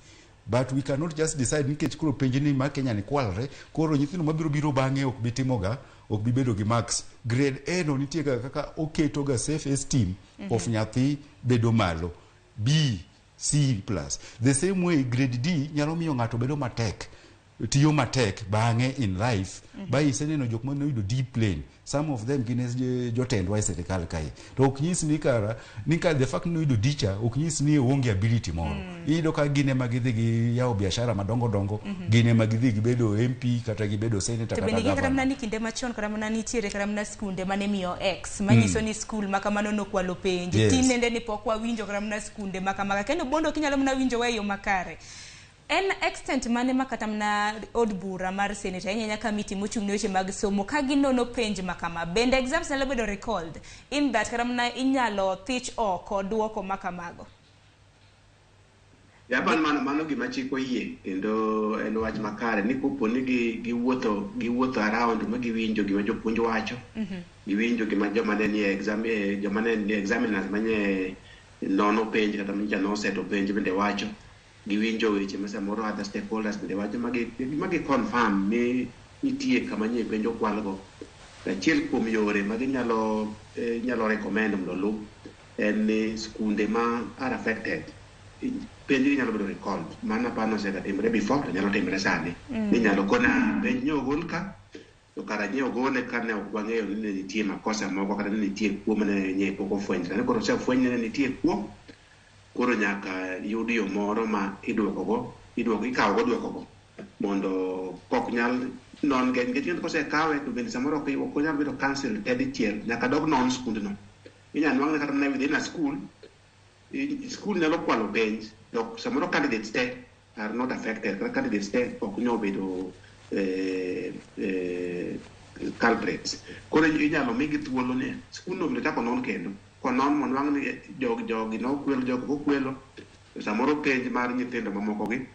But we cannot just decide nikech koro penj ni ma Kenya ni kwalre, koro nyithindo mabiro biro bang'e ok bi timoga, ok bi bedo gi marks. Grade A no nitie ga kaka oketo ga self esteem of nyathi bedo malo. B, C plus. The same way grade D nyalo miyo ng'ato bedo matek, tiyo matek bang'e in life. Ba iseneno jok mane oyudo D plain, some of them gin jotendwa e sirikal kae. To ok nyis ni kara ni ka the fact ni oyudo D cha ok nyis ni oonge ability moro. Iyudo ka gin ema gidhi giyawo biashara madongo dongo, gin ema gidhi gibedo MP kata gibedo senator to kata bende kata mana governor. Ni kinde machon kata mana nitiere kata mana skunde mane miyo X manyiso ni skul ma kamano nokwalo penj. Tinende ni pok wawinjo kata mana skunde ma kamaga kendo bondo kinyalo mana winjo wa e yo makare. En extent mane ma kata mana od bura mar senate ahinya ahinya committee mochung' ne weche mag somo ka ginono penj ma kama bende exams nyalo bedo recalled in that kata mana inyalo thich oko duoko ma kamago? Japan mano gima chik oyie kendo en wach makare ni kopo ni gi giwuotho around ma giwinjo gima jopuonj wacho, giwinjo gima joma ne nie exam, joma ne nie examiners manye nono penj kata manyicha noseto penj bende wacho, giwinjo weche ma samoro other stakeholders bende wacho ma gi confirm ni nitie kama nye penj okwalgo. Achiel kuom yore ma ginyalo nyalo recommend mondo oluw en ni skunde ma are affected penj gi nyalo bedo recalled. Mano apani osega timore before to nyalo timore sani ni nyalo kona penj ne ogol ka to kara nye ogole ka ne ok wang'eyo ni ne nitie makosa moko kata ni nitie kuo mane nye pok ofweny. Sani koro osefweny ni ne nitie kuo, koro nyaka yud yo moro ma iduokogo iduoko ikawogo duokogo mondo kok nyal non ge nikech kosekawe to bende samoro ok onyal bedo cancelled te dichiel, nyaka dog non skundno. Inyalo nwang'ne kata mana within a school, school nyalo kwalo penj to samoro candidates te are not affected kata candidates te ok nyal bedo culprits. Koro inyalo migi thuolo ni skundno bende chako non kendo konon monwang' ni jogi nokwelo jogi ok okwelo to samoro penj mar nyithindo mamoko gi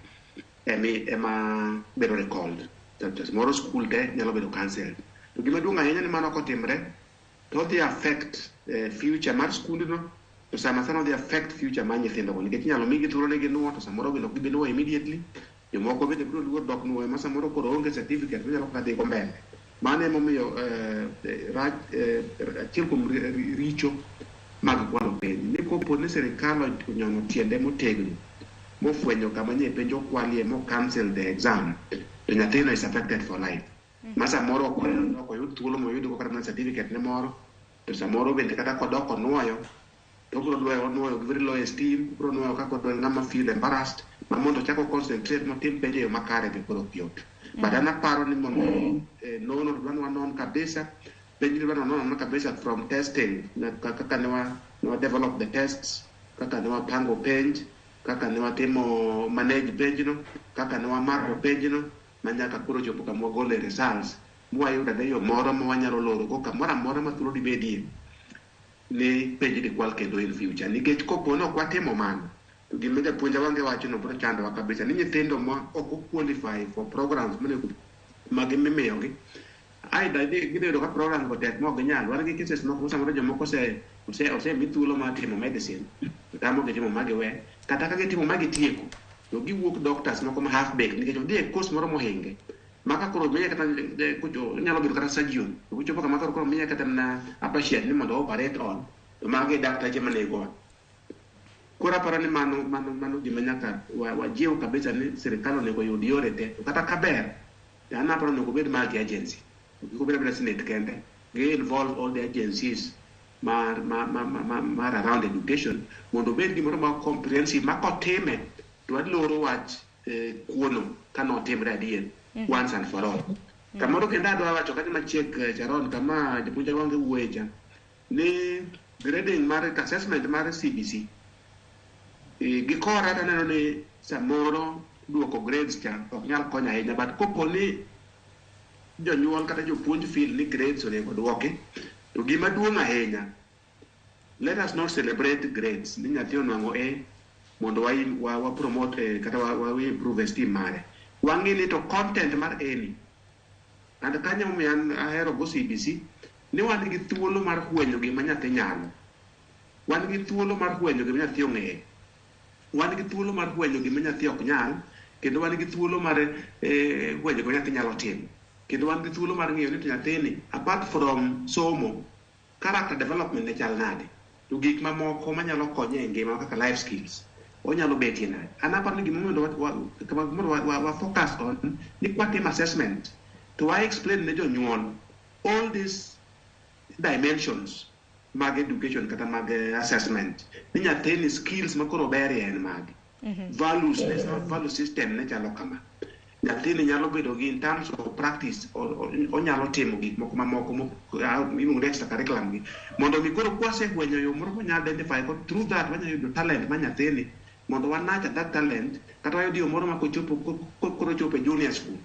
ema bedo recalled to samoro school te nyalo bedo cancelled. To gima duong' ahinya ni mano kotimre to odhi affect future mar skundno to sana sana odhi affect future mar nyithindogo nikech inyalo migi thuolo ni ginuo to samoro bende ok gibi nuo immediately. Jomoko bende biro luor dok nuoyo ma samoro koro onge certificate manyalo kata dhigo mbele. Mano emomiyo rach achiel kuom richo mag kwalo penj ni kopo ni sirikal onyono tiende motegno mofwenyo kama nye penj okwalie mo cancel the exam to nyathino is affected for life ma samoro ok oyud thuolo moyud go kata mana certificate ne moro to samoro bende kata kodok onuoyo to To obiro dwayo nuoyo gi very low esteem, obiro nuoyo kaka odwa ng'ama feel embarrassed, ma mondo ochak o concentrate motim penj e yo makare be koro ok yot. But an aparo ni mondo nono to dwa ni wanon kabisa, penj ni dwa ni wanon kabisa from testing, kaka ne wa develop the tests, kaka ne wapango penj, kaka ne watimo manage penjno, kaka ne wamako penjno, ma nyaka koro chopo kama wagole results, mwayudo ane yo moro ma wanyalo loro go kamoro amora ma thuolo dibedie ni penj di kwal kendo in future. Nikech kopo ni ok watimo mano, to gima japuonj Awange wacho no biro chandowa kabisa ni nyithindo ma ok o qualify for programs monego magi mimiyogi aidha gidhi yudo ka program go tek ma ok ginyal. Wan gi cases moko samoro jomoko ose mi thuolo mar timo medicine to tamogi timo ma giwe, kata ka gitimo ma gitieko to giwuok doctors moko ma half baked nikech odhi e course moro mohinge ma ka koro miye kata onyalo bedo kata surgeon to kochopo kama koro miye kata mana a patient ni mondo operate on to magi e daktache manegowa. Koro aparo ni mano gima nyaka wajiw kabisa ni sirikal onego oyud yore te, to kata kaber to an aparo onego obed multi agency, kik obed abeda senate kende, gi involve all the agencies mar ma, ma, ma, ma, mar around education mondo obed gimoro ma comprehensive ma kotime to waloro wach kuono kanotimre adier once and for all. Kamoro kendo adwa wacho kanyo machiek, Sharon, kama japuonj Awange wuoye cha ni grading mar assessment mar CBC, gi kora taneno ni samoro duoko grades cha ok nyal konyo ahinya, but kopo ni jonyuol kata jopuonj feel ni grades onego duoki, to gima duong' ahinya, let us not celebrate grades ni nyathi onwang'o A mondo wa promote kata wa improve esteem mare. Wang'i ni to content mar A ni and kanyo momiyo an ahero go CBC ni wan gi thuolo mar fwenyo gima nyathi nyalo, wan gi thuolo mar fwenyo gima nyathi ong'eyo, wan gi thuolo mar fwenyo gima nyathi ok nyal, kendo wan gi thuolo mar fwenyo gima nyathi nyalo timo, kendo wan gi thuolo mar ng'eyo ni to nyathini apart from somo, character development ne chal nade, to gik mamoko manyalo konye e ngima kaka life skills onyalo betie nade. An aparo ni gimomiyo wa focus on ni kwatimo assessment to wa explain ne jonyuol all these dimensions mag education kata mag assessment ni nyathini skills ma koro berie en mage, values ne, value system ne chalo kama, nyathini nyalo bedo gi in terms of practice onyalo timo gik moko mamoko iluongo ni extra curriculum gi mondo mi koro kwasefwenyo yo moro mwanyalo identify go, through that wanyalo yudo talent ma nyathini mondo wa nurture that talent, kata wayud yo moro ma kochopo koro chopo e junior school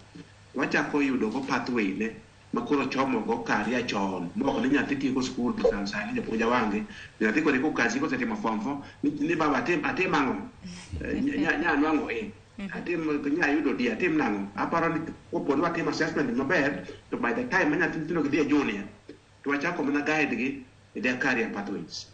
wachako yudo go pathway ne ma koro chomo go career chon mok ni nyathi tieko skul to sani japuonj Awange nyathi kore kokasi kosetimo form four ni baba atim ang'o? Nya nwang'o A, atim nya yudo D, atim nang'o? Aparo ni kopo ni watimo assessment maber to by the time ma nyathi nyithindo gi dhi e junior to wachako mana guide gi e their career pathways.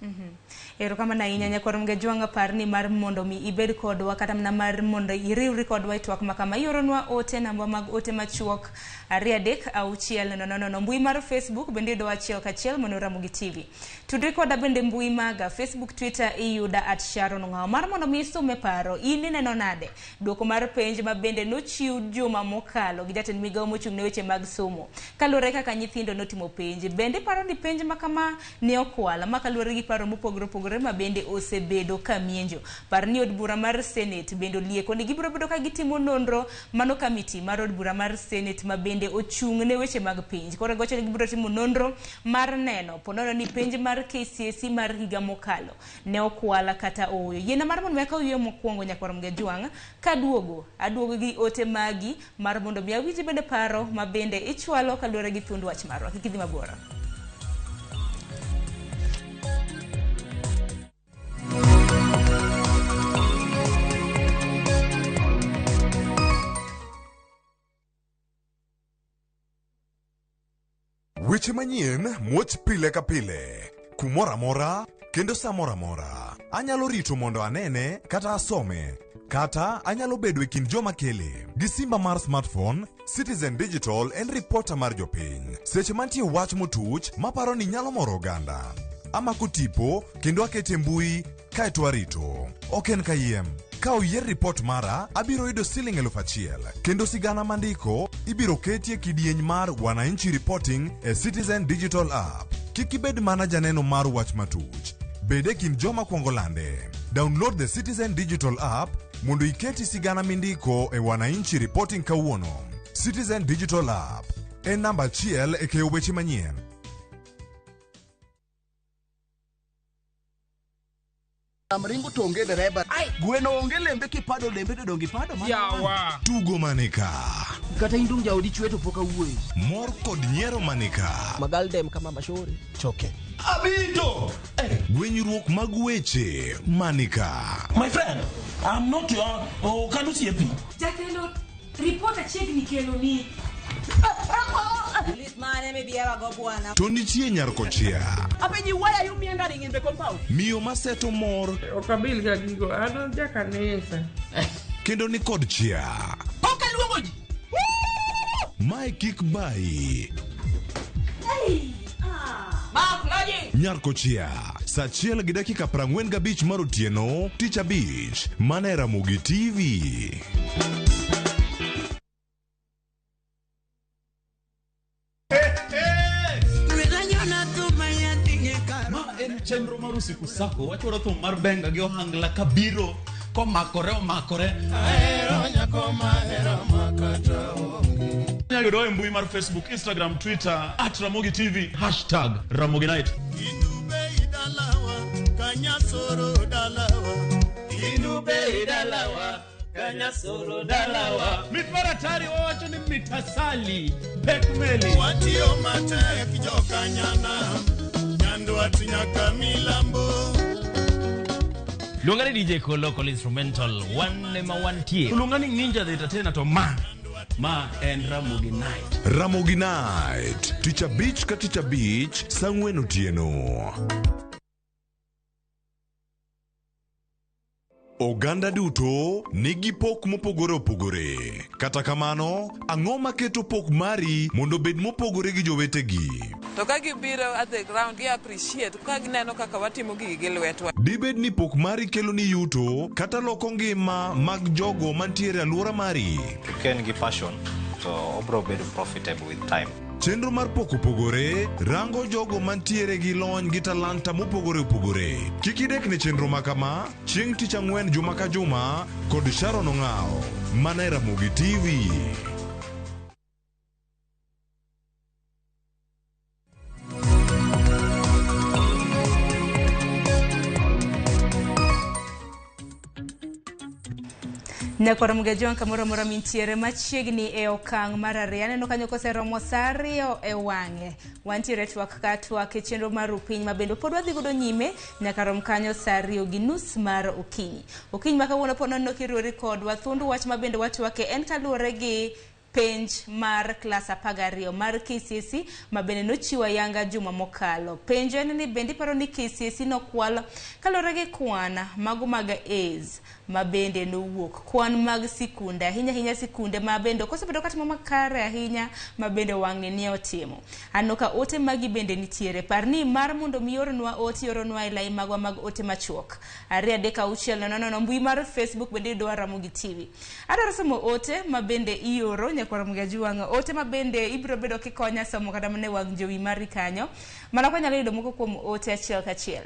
Erokamano ahinya nyakwar Mgejwang'. Par ni mar mondo mi ibed kodwa kata mana mar mondo iriwri kodwa e twak makama, ioronwa ote namba mag ote machuok 23600. Mbui mar Facebook bende yudowa achiel kachiel mondo Ramogi TV. Tudri koda bende mbui maga Facebook, Twitter iyuda @SharonNg'awo mar mondo mi isume paro in ineno nade duoko mar penj ma bende nochiw juma mokalo gi jatend migawo mochung' ne weche mag somo kaluwore kaka nyithindo notimo penj. Bende iparo ni penj ma kama ne okwal ma kaluwore gi paro mopogore opogore ma bende osebedo ka mienjo? Par ni od bura mar Senate bende olieko ni gibiro bedo ka gitimo nonro mano kamiti mar od bura mar Senate ma bende ochung' ne weche mag penj koro gocho ni gibiro timo nonro mar neno ponono ni penj mar KCSE mar higa mokalo ne okwala kata ooyo. Yiena mar mondo mi akaw yueyo mokwongo nyakwar Mgejwang', kaduogo aduogo gi ote magi mar mondo mi awinj bende paro ma bende ichwalo kaluwore gi thuond wach marwa. Kik idhi mabor. Weche manyien muoch pile ka pile, kumoro amora kendo sa moro amora. Anyalo rito mondo anene kata asome, kata anyalo bedo e kind joma kele. Gi simba mar smartphone, Citizen Digital en ripota mar jopiny. Seche mantie wach motuch maparo ni nyalo moro oganda. Amako tipo kendo akete e mbui kaeto arito. Ok en kayiem. Ka oyier ripot mara, abiro yudo siling 1,000 kendo sigana mandiko ibiro keti e kidieny mar Wananchi Reporting e Citizen Digital App. Kik ibed mana janeno mar wach matuch. Bed e kind joma kwongo lande. Download the Citizen Digital app mondo iketi sigana mindiko e Wananchi Reporting kawuono. Citizen Digital app en namba achiel e keyo weche manyien. Ringo to onge dereba. Gweno onge lembe kipado lembe to donge ipado mana. Yawa. Tugo manika. Kata in dung jaodi chwe to pok awuoyo. Mor kod nyiero manika. Magaldem kama mashori. Choke. Abito. Gwenyruok mag weche manika. My friend, I'm not your oh, can you see me? Jatelo, ripot achiegni keloni. Lit mane mibierago bwana. To nitie nyar kochia. Apenji, why are you meandering in the compound? Miyo maseto mor Ok abil ga gigo, an jakanisa. kendo ni kod chia. Koka luongo ji. Mae kik bayi. Mark Loji. Nyar kochia. Sa 1:45 mar otieno, tich abich, mana e Ramogi TV. Ma en chenro mar Usiku Sako, wachwaro thum mar benga gi ohangla kabiro komakore omakore. Inyalo yudowa e mbui mar Facebook, Instagram, Twitter, at Ramogi TV, hashtag Ramogi Night. Mit mar atari wawacho ni mitasali pek meli. Watiyo matek jokanyana, Nyandwat nyaka milambo. Luonga ni DJ Kolo Kolo Instrumental, wan ema wantie. Luonga ni Ninja the Entertainer to ma en Ramogi Night. Ramogi Night. Tich abich ka tich abich, sa 4 otieno. Oganda duto nigi pok mopogore opogore. Kata kamano, ang'o maketo pok mari mondo obed mopogore gi jowetegi? To ka gibiro at the ground, gi appreciate ka gineno kaka watimo gigi gi lwetwa. Dibed ni pok mari kelo ni yuto kata loko ngima mag jogo mantiere e alwora mari? Ka en gi passion to obro bedo profitable with time. Chenro mar pok opogore rango jogo mantiere gi lony gi talanta mopogore opogore. Kik idek ne chenro ma kama chieng' tich ang'wen juma ka juma kod Sharon Ong'awo mana e Ramogi TV. Nyakwar Mugajwang' kamoro amora mintiere machiegni e okang' mar ariyo. Aneno kanyo koseromo sa 2 e wang'e. Wantiere twak ka twak e chenro mar Rupiny ma bende pod wadhi godo nyime nyaka rom kanyo sa 2:30 mar okinyi. Okinyi ma kawuono pod noneno kiriwori kodwa. Thuond wach ma bende watwake en kaluwore gi penj mar klas 12 mar KCSE ma bende nochiwo ayanga juma mokalo. Penjo en ni bende iparo ni KCSE nokwal kaluwore gi kwan mago mag A's ma bende nowuok. Kwan mag sikunde, ahinya ahinya sikunde ma bende ok osebedo katimo makare ahinya ma bende wang'ni ne otimo. Aneno ka ote magi bende nitiere. Par ni mar mondo mi iornwa ote, ioronwa e lai magwa mag ote machuok. 2 3 6 0 0 mbui mar Facebook bende iyudowa Ramogi TV. Adwaro somo ote ma bende ioro nyakwar Mugajwang', ote ma bende ibiro bedo kikonya somo kata mana e wang' jowi mari kanyo. Mana kwanyalo yudo moko kuom ote achiel kachiel.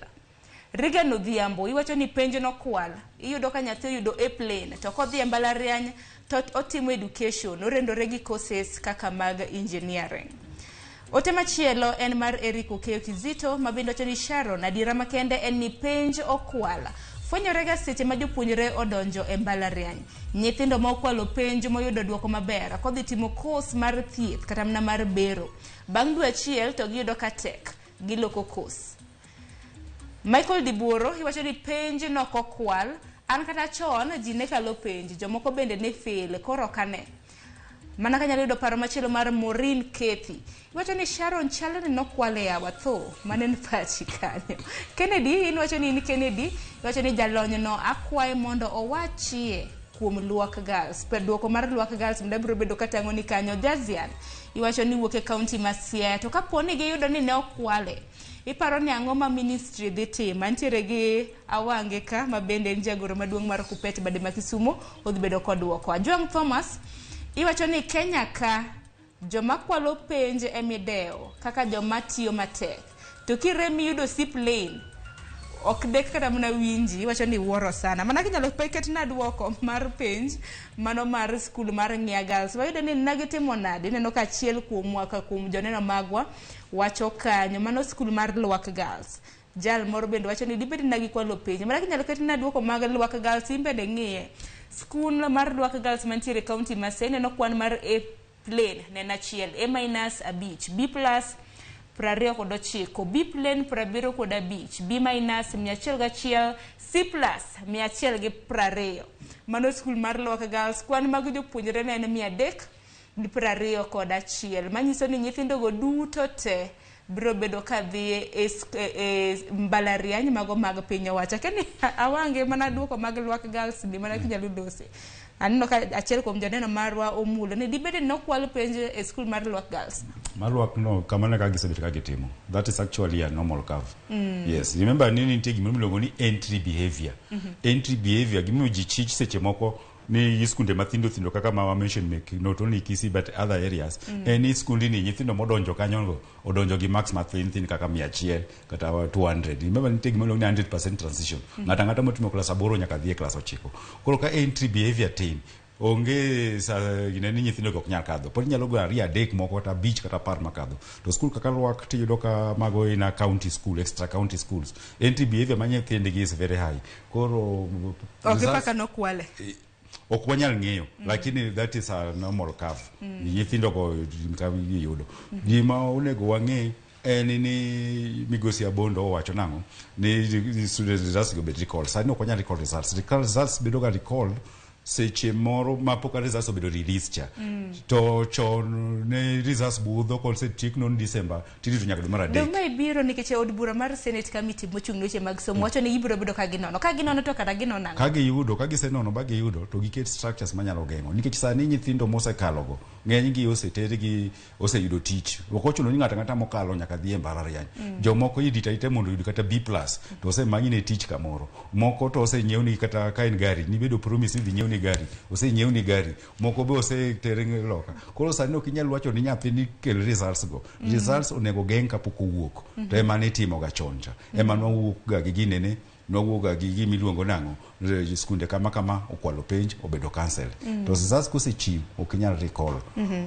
Regan Odhiambo iwacho ni penj nokwal. Iyudo ka nyathi oyudo A plane to kodhi e mbalariany to otimo education, orendore gi courses kaka mag engineering. Ote machielo en mar Eric Okeyo Kizito ma bende wacho ni Sharon, adiera makende en ni penj okwal. Fwenyorega seche ma jopuonjre odonjo e mbalariany. Nyithindo ma okwalo penj moyudo duoko maber kodhi timo course mar thieth kata mana mar bero. Bang' dwe achiel to giyudo ka tek, giloko course. Michael Dibuoro iwacho ni penj nokokwal. An kata chon ji ne kalo penj, jomoko bende ne fail, koro ok ane. Mana kanyalo yudo paro machielo mar Maureen Kethi. Iwacho ni Sharon chal ni nokwal e yawa tho, mano en pachi kanyo. Kennedy, in wacho ni in Kennedy, iwacho ni jalony no akwaye mondo owachie kuom Luak Girls. Per duoko mar Luak Girls mda biro bedo katang'o ni kanyo. Jazian, iwacho ni wuok e kaunti ma Siaya. To kapo ni giyudo ni ne okwale, iparo ni ang'o ma ministry dhi timo? Antiere gi Awange ka ma bende en jagoro maduong' mar Kupet bade ma Kisumu, odhi bedo kod duoko. Ajwang' Thomas, iwacho ni Kenya ka joma kwalo penj emidewo kaka joma tiyo matek. To kirem iyudo C plane, Ok dek kata mana winji, wacho ni wuoro sana. Mana kinyalo ketna duoko mar penj mano mar skul mar Ng'ia Girls. Wayudo ni nagitimo nade? Ineno ka achiel kuomwa ka kuom joneno magwa wacho kanyo mano skul mar Lwak Girls. Jal moro bende wacho ni dibed ni nagikwalo penj. Mana kinyalo ketna duoko mag Lwak Girls in bende ng'iye. Skul mar Lwak Girls mantiere e kaunti ma Siaya ineno kwan mar A plain ne en 1, A minus 5, B plus 29, B plain 75, B minus 101, C plus 120. Mano skul mar Lwak Girls, kwan mag jopuonjre ne en 321, manyiso ni nyithindogo duto te biro bedo ka dhi e mbalariany mago mag piny owacho. Akia ni awange mana duoko mag Lwak Girls ni mana kinyalo lose. Aneno ka achiel kuom joneno marwa omulo ni dibed ni nokwal penj e skul mar Lwak Girls. Malwak no kamano kaka gisebedo ka gitimo. That is actually a normal curve. Yes, remember ni nitie gimoro miluongo ni entry behavior. Entry behavior gimomiyo ji chich seche moko ni skunde mathindo thindo kaka ma mention mek not only Kisii but other areas. En ni skundi ni nyithindo modonjo kanyo go odonjo gi marks mathin thin kaka 100 kata 200. Remember nitie gima iluongo ni 100% transition. Ng'ato ang'ata motimo klas 8 nyaka dhi e klas 9. Koro ka entry behavior tin onge sa gine ni nyithindo go ok nyal kadho. Pod inyalo goyo 2 3 moko kata 5 kata 10 makadho. To skul kaka Lwak tiyudo ka mago in a county school, extra county schools. Entry behavior ma nyithindgi is very high. Koro Ok ipaka nokwale. Ok wanyal ng'eyo, lakini that is a normal curve. Nyithindo go ka giyudo. Gima onego wang'e en ni migosi Abondo owacho nang'o ni student results go bed recall. Sani ok wanyal recall results. Recall results bedo ga recall seche moro ma pok results obedo release cha. To chon ne results budho kosetiek non December tirito nyaka dwe mar 3. Dong' mae biro nikech e od bura mar Senate Committee mochung' ne weche mag somo wacho ni gibiro bedo ka ginono. Ka ginono to kara ginono ang'o? Ka giyudo, ka gisenono ba giyudo to giket structures manyalo geng'o. Nikech sani nyithindo mosekalogo, ng'enygi osetergi, oseyudo tich. Ok ochuno ni ng'ato ang'ata mokalo nyaka dhi e mbalariany. Jomoko irito arita mondo oyud kata B plus to osemanyne tich kamoro. Moko to osenyiewni kata ka en gari, nibedo promise ni idhi nyiewni gari, osenyiewni gari. Moko be oseter loka. Koro sani ok inyal wacho ni nyathi ni kel results go. Results onego geng' kapok owuok. To ema nitimoga chon cha. Ema nwawuok ga gi ginene, nwawuok ga gi gima iluongo nang'o, skunde kama kama okwalo penj obedo cancelled. To results kosechiw ok inyal recall.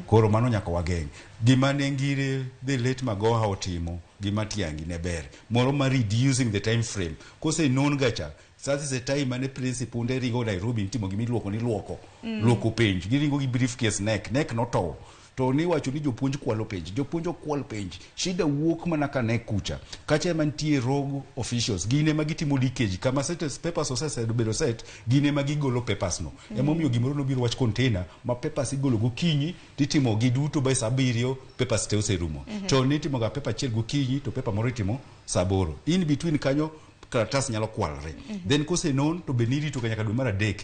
Koro mano nyaka wageng'. Gima ne ngire the late Magoha otimo gi Matiang'i ne ber. Moro mar reducing the time frame. Kosenon ga cha, that is the time mane principal nde ringo Nairobi nitimo gima iluongo ni luoko. Luoko penj. Giringo gi briefcase nek. Nek notow. To niwacho ni jopuonj kwalo penj. Jopuonj ok kwal penj. Shida wuok mana ka nek kucha. Kacha ema nitie rogue officials. Gin ema gitimo leakage. Kama set papers osebedo set, gin ema gigolo papers no. Emomiyo gimoro nobiro wach container ma papers igolo gokinyi titimo gi duto by saa 7 papers te oserumo. Chon nitimo ga paper achiel gokinyi to paper moro itimo saa 8. In between kanyo kalatas nyalo kwalre. Then kosenon to be nirito ga nyaka dwe mar 3.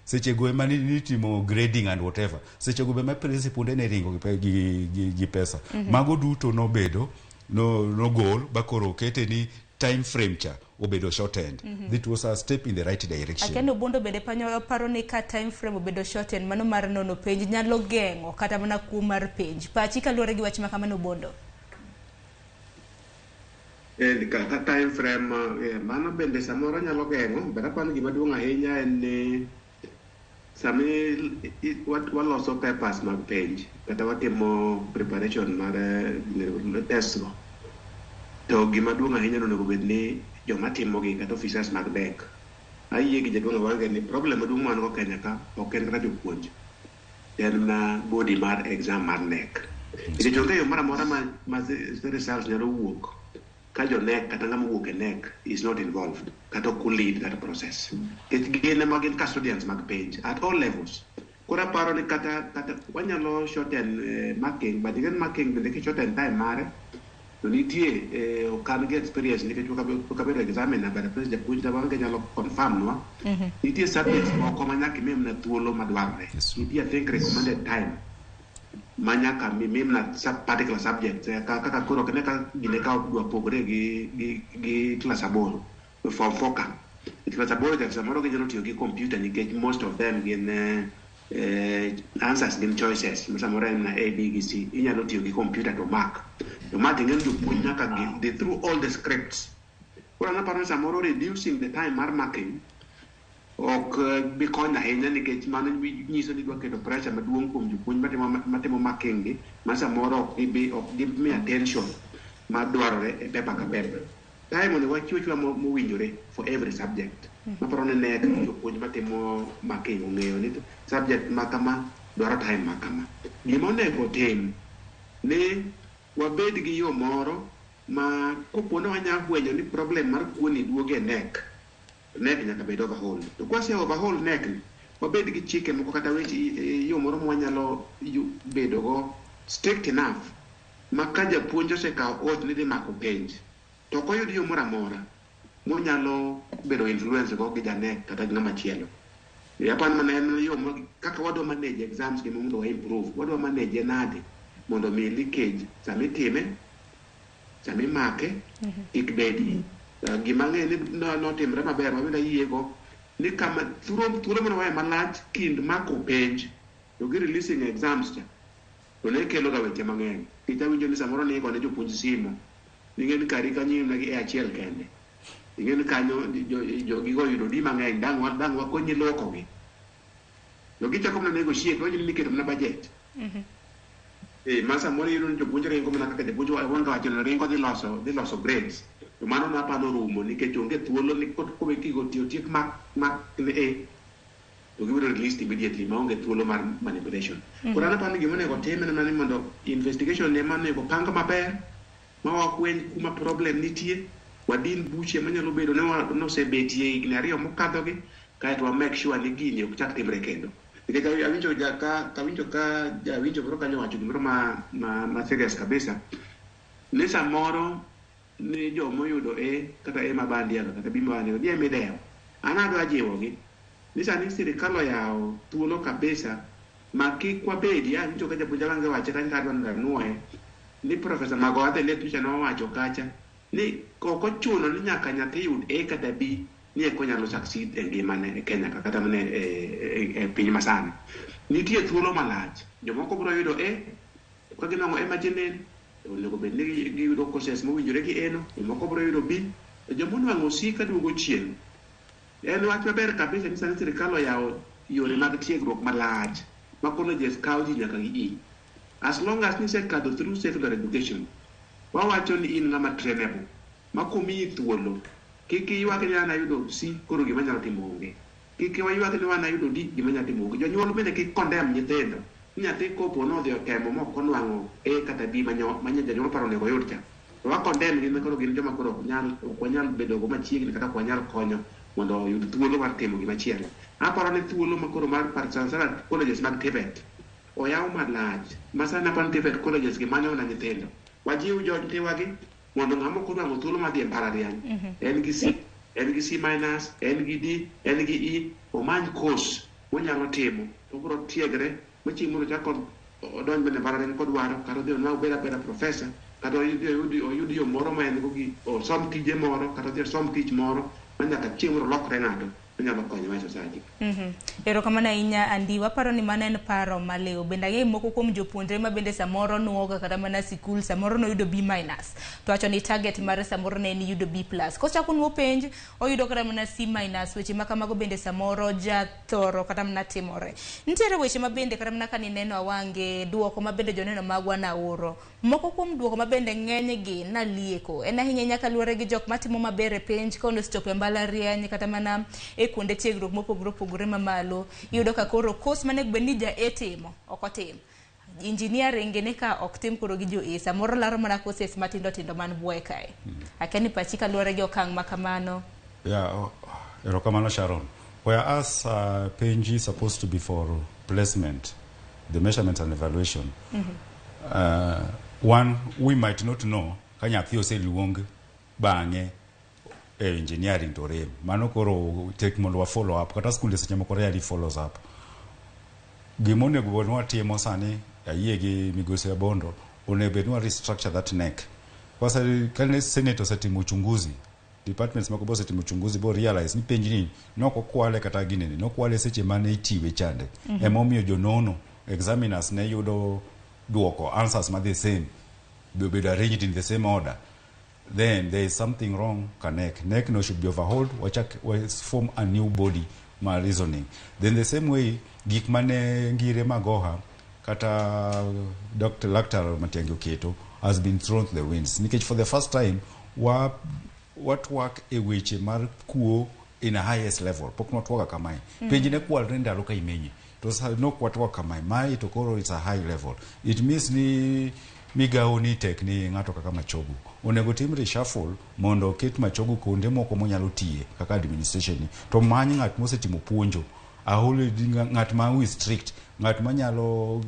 Seche go ema nitimo grading and whatever. Seche go be ma principal ne ringo gi pesa. Mago duto nobedo nogol ba koro okete ni time frame cha obedo shortened. It was a step in the right direction. Akendo Bondo bende paro ni ka time frame obedo shortened mano mar nono penj nyalo geng'o kata mana kuo mar penj. Pachi kaluwore gi wach ma kamano Bondo. Ka time frame mano bende samoro nyalo geng'o, but aparo ni gima duong' ahinya en ni sami waloso papers mag penj kata watimo preparation mar test go, to gima duong' ahinya onego bed ni joma timogi kata officers mag KNEC. Ayie gi jaduong' Awange ni problem maduong' ma wan go Kenya ka ok en kata jopuonj, en na body mar exam mar KNEC. Nikech onge yo moro amora ma results nyalo wuok ka jo KNEC kata ng'ama wuok e KNEC is not involved kata ok lead that process. Nikech gin ema gin custodians mag penj at all levels. Koro aparo ni kata wanyalo shorten marking, but even marking bende ki shorten time mare to nitie ok an gi experience nikech pok abedo examiner, but at least japuonj Awange nyalo confirm nwa. Nitie subjects moko ma nyaka imiye mana thuolo madwarore. Nitie I think recommended time ma nyaka mimna particular subject kaka koro ok ne ka gine ka dwa pogre gi class 8 form 4 ka. Class 8 ja samoro ginyalo tiyo gi computer nikech most of them gin answers gin choices ma samoro en A, B gi C. Inyalo tiyo gi computer to mark. To mark ing'e ni jopuonj nyaka gi through all the scripts. Koro an aparo ni samoro reducing the time mar marking ok bi konyo ahinya, nikech mano nyiso ni idwa keto pressure maduong' kuom jopuonj matimo marking gi, ma samoro ok gibi attention madwarore e paper ka paper. Time onego wachiw achiwa mowinjore for every subject. Maparo ni nek jopuonj matimo marking ong'eyo ni subject ma kama dwaro time ma kama. Gima onego tim ni wabed gi yo moro ma kopo ni wanya fwenyo ni problem mar kuoni duogo e KNEC, KNEC nyaka bed overhaul. To kwase overhaul KNEC ni, wabed gi chike moko kata weche, yo moro mwanyalo bedo go strict enough ma ka japuonj osekawo oath ni dhi mako penj, to ok oyud yo moro amora monyalo bedo influence go gi ja KNEC kata gi ng'ama chielo. Apani mana en yo kaka wadwa manage exams gi mondo wa improve, wadwa manage nade mondo mi leakage sama itime, sama imake, kik bedi. Gima ang'eyo ni notimre maber mabende ayiego ni kama thuolo mane wawe malach kind mako penj to gi releasing exams cha, to ne kelo ga weche mang'eny, nikech awinjo ni samoro ne igone jopuonj simo, ing'e ni kari kanyo in gi A achiel kende, ing'e ni kanyo jogigo oyudo D mang'eny, dang' wakonyi luokogi, to gichako mana negotiate, wawinjo ni iketo mana budget. Ma samoro iyudo ni jopuonj ringo mana kaka japuonj Wanga wacho ni ringo dhi loso grades, to mano napano rumo nikech onge thuolo ni kowe gigo tiyo tiek mak ne A to gibiro released immediately maonge thuolo mar manipulation. Koro an aparo ni gima onego tim en mana ni mondo investigation ema onego pang maber ma wafweny kuma problem nitie, wadin buche manyalo bedo ni nosebetie higni 2 mokadhogi, kaeto wa make sure ni gini ok chak timre kendo. Nikech awinjo ka awinjo ka jawinjo moro kanyo owacho gimoro ma serious kabisa ni samoro ni jomoyudo A kata A mabandia kata B mabandia ni emidewo. An adwa jiwogi ni sani sirikal oyawo thuolo kabisa ma kik wabedi. Awinjo ka japuonj Alange wache kanyo, kadwa ni anuoye ni Professor Magoha the late teacher nowacho kacha ni ok ochuno ni nyaka nyathi yud A kata B ni eka onyalo succeed e ngimane e Kenya ka kata mana e piny masani. Nitie thuolo malach. Jomoko biro yudo A, ka ginwang'o A matin to onego bed ni giyudo courses mowinjore gi A no. Jomoko biro yudo B, to joma onwang'o C kaduogo chien. En wach maber kabisa ni sani sirikal oyawo yore mag tiegruok malach ma colleges kawo ji nyaka gi E. As long as nisekadho through secondary education, wawacho ni in ng'ama trainable ma komiyi thuolo, kik iywak ni an ayudo C koro gima anyalo timo onge. Kik waywak ni wan ayudo D, gima anyalo timo onge. Jonyuol bende kik condemn nyithindo. Ni nyathi kopo nodhi otemo mok onwang'o A kata B ma janyuol paro onego oyud cha. To wa condemn gi koro gin joma koro ok wanyal bedo go machiegni kata ok wanyal konyo mondo oyud thuolo mar timo gima chielo. Aparo ni thuolo ma koro mar sana sana colleges mag TVET oyaw malach ma sani aparo ni TVET colleges gi manyo mana nyithindo. Wajiw jonyithiwagi mondo ng'ama ok onwang'o thuolo mar dhi e mbalariany, en gi C, en gi C minus, en gi D, en gi E, omany course monyalo timo to obiro tiegre ma chieng' moro ochak odonj bende e mbalariany kodwaro, kata odhi onwang' obed abeda professor, kata oyud yo moro ma en go gi osom tije moro, kata odhi osom tich moro ma nyaka chieng' moro olokre ng'ato manyalo konyowa e society. Erokamano ahinya, Andi. Waparo ni mano en paro maliw. Bende ang'eyo moko kuom jopuonjre ma bende samoro nuoga kata mana sikul, samoro noyudo B minus. To wacho ni target mare samoro ne en yudo B plus. Kochako nuo penj, oyudo kata mana C minus. Weche ma kamago bende samoro jathoro kata mana timore. Nitiere weche ma bende kata mana kanineno awange duoko ma bende joneno magwa naoro. Moko kuom duoko ma bende ng'eny gi nalieko. En ahinya ahinya kaluwore gi jok matimo maber e penj ka osechopo e mbalariany kata mana e kuonde tiegruok mopogore opogore mamalo. Iyudo ka koro course manego bed ni ja A timo, ok otim. Engineering ni ka ok tim koro gi jo A, samoro laro mana courses matindo tindo man buoye kae. Akia ni pachi kaluwore gi okang' ma kamano. Yeah, oh, erokamano Sharon. Whereas penj is supposed to be for placement, the measurement and evaluation. One, we might not know ka nyathi oseluong bang'e e engineering to rem. Mano koro tek mondo wa follow up. Kata skunde seche moko rarely follows up. Gima onego bed ni watimo sani, ayie gi migosi Abondo, onego bed ni wa restructure that KNEC. Kwasa kane Senate osetimo uchunguzi, departments moko bosetimo uchunguzi bo realize ni penj ni nok okwale kata ginene, nokwale seche mane ichiwe chande. Emomiyo jonono examiners ne yudo duoko answers ma the same, bedo arranged in the same order. Then there is something wrong ka KNEC. KNEC no should be overhauled, wachak wa form a new body ma reasoning. Then the same way gik mane Ngire Magoha kata Dr. Laktar Matiang'i oketo has been thrown to the winds. Nikech for the first time wa watwak e weche mar kuo in a highest level. Pok nwatwaga kamae. Penj ne kwalre ndalo ka imenye. To sa nok watwak kamae. Mae to koro it's a high level. It means ni migawo ni tek ni ng'ato kaka Machogu. Onego tim reshuffle mondo oket Machogu kuonde moko monyalo tiye kaka administration ni. To many ng'at mosetimo puonjo. Aholo ng'at ma who is strict, ng'at manyalo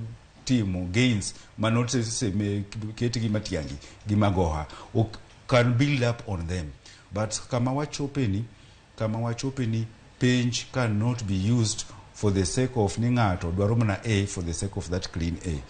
timo gains manoket gi Matiang'i gi Magoha ok can build up on them. But kama wachope ni penj cannot be used for the sake of ni ng'ato dwaro mana A for the sake of that clean A.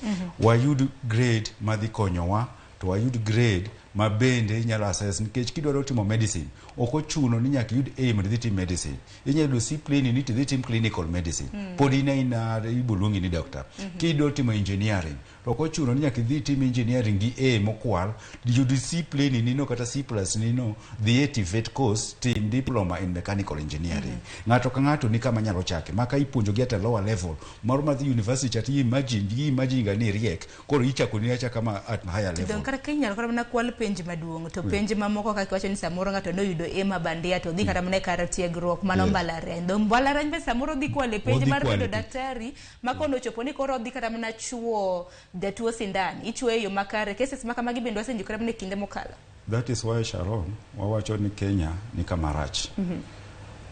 Wayud grade madhi konyowa to wayud grade ma bende inyalo assess, nikech kidwaro timo medicine ok ochuno ni nyaka iyud A mondo idhi tim medicine. Inyalo yudo C plain ni tidhi tim clinical medicine. Pod in aina ibo luongi ni doctor. Kidwa timo engineering to ok ochuno ni nyaka idhi tim engineering gi A mokwal. Yud C plain nino kata C plus nino, dhi e TVET course, tim diploma in mechanical engineering. Ng'ato ka ng'ato ni kama nyalo chake maka ipuonjo gi at a lower level moro madhi university cha ti imagine gi imagine ga ni riek koro ichako ni achaka ma at higher level. Dong kata ka inyalo kata mana kwal penj maduong' to penj mamoko kaka iwacho ni samoro ng'ato noyudo A ma bandia to dhi kata mana e kar tiegruok mano mbalariany. Dong mbalariany be samoro dhi kwale penj Odhi mar kwale bedo penj. daktari ma kono ochopo ni koro odhi kata mana chuo jatuo sindan ichuoye e yo makare. Cases ma kamagi bende wasewinjo kata mana e kinde mokalo. That is why, Sharon, wawacho ni Kenya ni kama rach.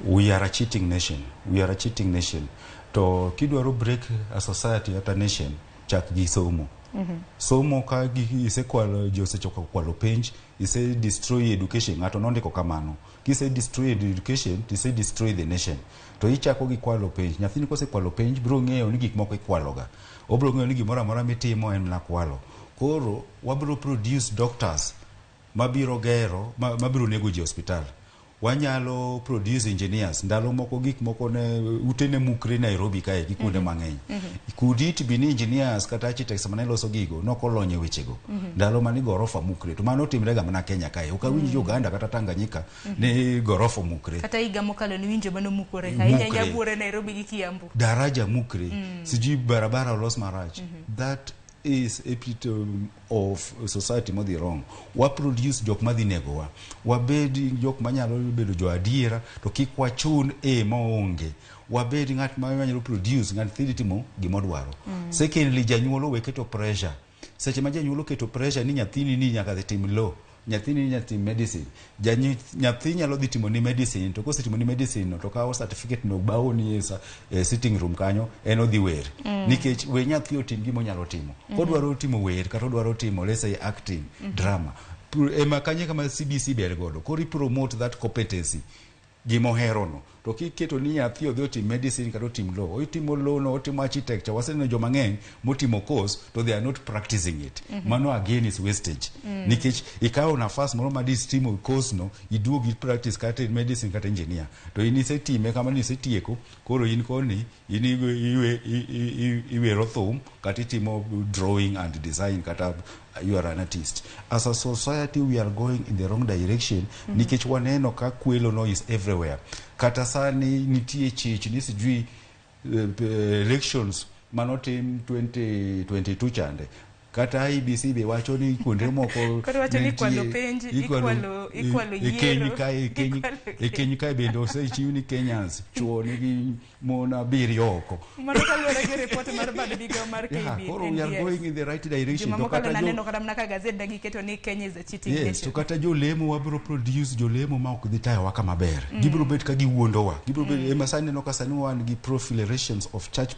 We are a cheating nation. We are a cheating nation. To kidwaro break a society at a nation, chak gi somo. Somo ka gi isekwalo ji osechako kwalo penj, ise destroy education, ng'ato nondiko kamano. Kise destroy education, tise destroy the nation. To ichako gi kwalo penj. Nyathini kosekwalo penj, biro ng'eyo ni gik moko ikwaloga. Obiro ng'eyo ni gimoro amora mitimo en mana kwalo. Koro wabiro produce doctors mabiro gero mabiro nego ji e osiptal. Wanyalo produce engineers. Ndalo moko gik moko ne ute ne mukre Nairobi kae gi kuonde mang'eny. Could it be ni engineers kata architects mane loso gigo nokolony e wechego? Ndalo mane gorofa mukre to mano timre ga mana Kenya kae. Ok awinj Uganda kata Tanganyika ni gorofa mukre. Kata higa mokalo niwinjo manomukore ahinya. Mukre. Nyabuore Nairobi gi Kiambu. Daraja mukre. Sijui barabara olos marach. That is epitome of society modhi wrong. Wa produce jok madhi negowa. Wabed jok manyalo bedo jo adiera to kik wachun e maonge. Wabed ng'at ma nyalo produce ng'at dhi timo gimodwaro. Secondly, janyuol owe keto pressure. Seche ma janyuol oketo pressure ni nyathini ni nyaka dhi tim law, nyathini ni nyaka tim medicine, nyathi nyalo dhi timo ni medicine to kosetimo ni medicine no to kawo certificate no bawo ni e sitting room kanyo en odhi wer. Nikech we nyathi otim gima onyalo timo. Kodwaro timo wer kata odwaro timo, let's say, acting, drama, ema kanye kama CBC ber godo. Koro i promote that competency gimoherono. To kiketo ni nyathi odhi otim medicine kata otim law, otimo law no, otimo architecture, waseneno joma ng'eny motimo course to they are not practicing it. Mano again is wastage. Nikech ikawo nafas moro ma dis timo course no iduog i practice kata in medicine kata engineer to in isetime kamano, isetieko, koro in koni in iwero thum kata itimo drawing and design kata you are an artist. As a society we are going in the wrong direction. Nikech waneno ka kwelo no is everywhere. Kata sani nitie chich ni sijui elections manotim 2022 chande kata IEBC be wacho ni kuonde moko Koro wacho ni ikwalo nitie- penj, ikwalo e Keny yiero, kae e Keny ikwalo e Keny kae bende osechiw ni Kenyans chuo nigi mon abiriyo oko. Mano kaluwore gi ripot mar bad migawo mar Yeah, KB, koro we are NBS. going in the right direction. Juma To mokalo kata jo- naneno kata mana ka gazet ne giketo ni Kenya is a cheating Yes, to nation. kata jolemo wabiro produce jolemo ma ok dhi tayowa kama ber. Gibiro bet ka giwuondowa. Gibiro bet ema sani neno ka sani wan gi proliferations of church